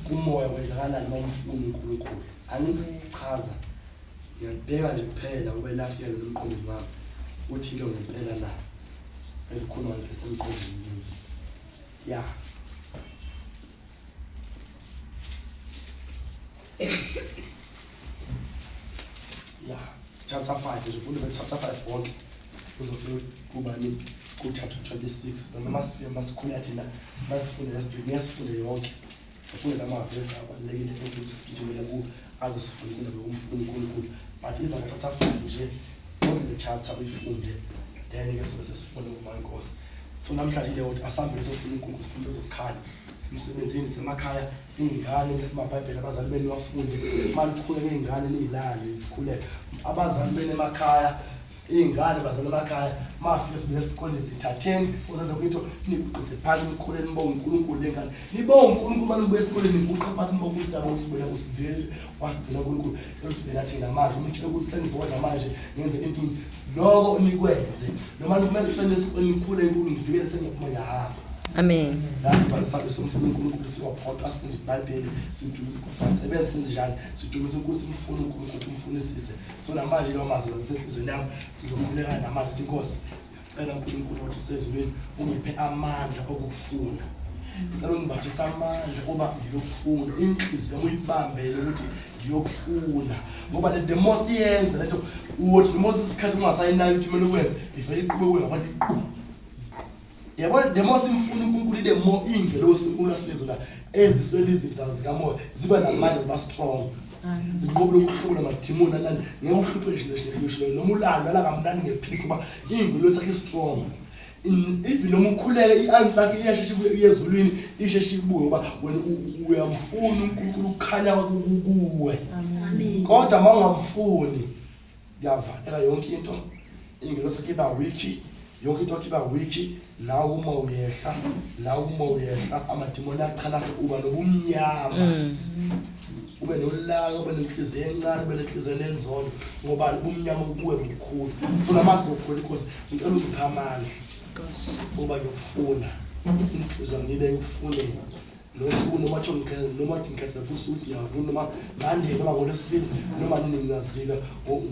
kumoya kwenzakalani uma umfuna uNkulunkulu. Angikuchaza ngiyalibheka nje kuphela ube lafika emqondweni wami uthi lo ngempela la elikhuluma ngento esemqondweni. Yeah. Yeah, chapter 5 nje ufunda chapter 5 wonke uzofika kubani ku chapter 26 noma masifike masikhula thina masifunde lesiduku ngiyasifunde yonke sifunde lamavesi abalulekile ukuthi sigijimele ku azosifundisa indaba yokumfuna uNkulunkulu but iza chapter 5 nje yonke le chapter uyifunde then ke sobe sesifunda uma inkosi so namhlanje leyo ukuthi asambe sofuna uNkulunkulu sifunde ezokukhala semsebenzini semakhaya iy'ngane nithathe amabhayibheli abazali benu bafunde uma nikhuleke iy'ngane niy'lale zikhuleke abazali benu emakhaya iy'ngane bazali emakhaya mafike sibuye esikoleni zithatheni before zenze kwinto niguqise phansi nikhule nibonge uNkulunkulu lengane nibonge uNkulunkulu uma nibuye esikoleni niguqe phansi nibonge ukuthi siyabonga usibona usivelile wasigcina uNkulunkulu cela usibeke nathi namanje umtshele ukuthi sengizodla manje ngenze into lokho nikwenze noma kumele kuseni esikoleni nikhule inkulu ngivikele sengiyaphuma ngiyahamba. Amen. Nathi bani sabe somfuna uNkulunkulu siwaphoqa sifunde iBhayibheli sidumise inkosi asebenze senze njani sidumise inkosi simfune uNkulunkulu simfunisise so namanje lawo mazwi lasehlizweni yami sizokhuleka namanje sinkosi ngiyacela uNkulunkulu wathi usezulwini ungiphe amandla okukufuna ngicela ungibathise amandla oba ngiyokufuna inhliziyo yami uyibambele ukuthi ngiyokufuna ngoba le the more siyenza lento uthi the more isikhathi ungasayinaki ukuthi kumele ukwenze ivele iqhube kuwe ngabathi qhu yabona the more simfuna uNkulunkulu the more ingelosi uNkulunkulu asinikeza la eziswele iziphi zazo zikamoya ziba namandla ziba strong zinqobe lokuhlubula amadimoni anani ngeke uhluphe nje nje noma ulala lala kamnandi ngephisi ngoba ingelosi yakhe strong even noma ukhuleke i-answer yakhe iyashesha ibuye ezulwini isheshe ibuye ngoba wena uyamfuna uNkulunkulu ukukhanya kuwe kodwa uma ungamfuni kuyavaleka yonke into ingelosi yakhe iba weak yonke into yakhe iba weak la uma uyehla la uma uyehla amadimoni achanase uba nobumnyama ube nolaka ube nenhliziyo encane ube nenhliziyo enenzondo ngoba ubumnyama kuwe bukhulu so namazwi okukhulu inkosi ngicela uziphe amandla ngoba ngiyokufuna inhliziyo ngiyibeke ekufuneni nosuku noma kuthiwa ngikhetha noma kuthi ngikhetha lapho usuku ukuthi ngiyavuna noma Monday noma ngoLwesibili noma nini ngiyazila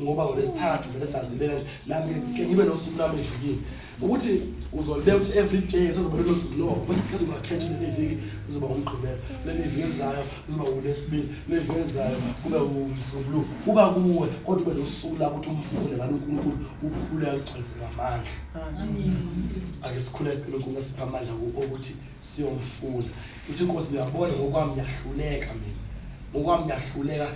ngoba ngoLwesithathu vele siyazibela nje nami ke ngibe nosuku lami evikini Ukuthi uzolibeka ukuthi every day sezoba lelo suku, no. Kwesinye isikhathi ungakhetha, leli viki kuzoba umgqibelo, leli viki elizayo kuzoba ulesibili, leli viki elizayo kube umsombuluko. Kuba kuwe, kodwa ube nosuku lakho ukuthi umfune ngalo uNkulunkulu, ukhuleke, ugcwalise ngamandla. Ake sikhule, sicele uNkulunkulu asiphe amandla okuthi siyomfuna. Uthi, Inkosi, uyabona, ngokwami ngiyahluleka mina, ngokwami ngiyahluleka.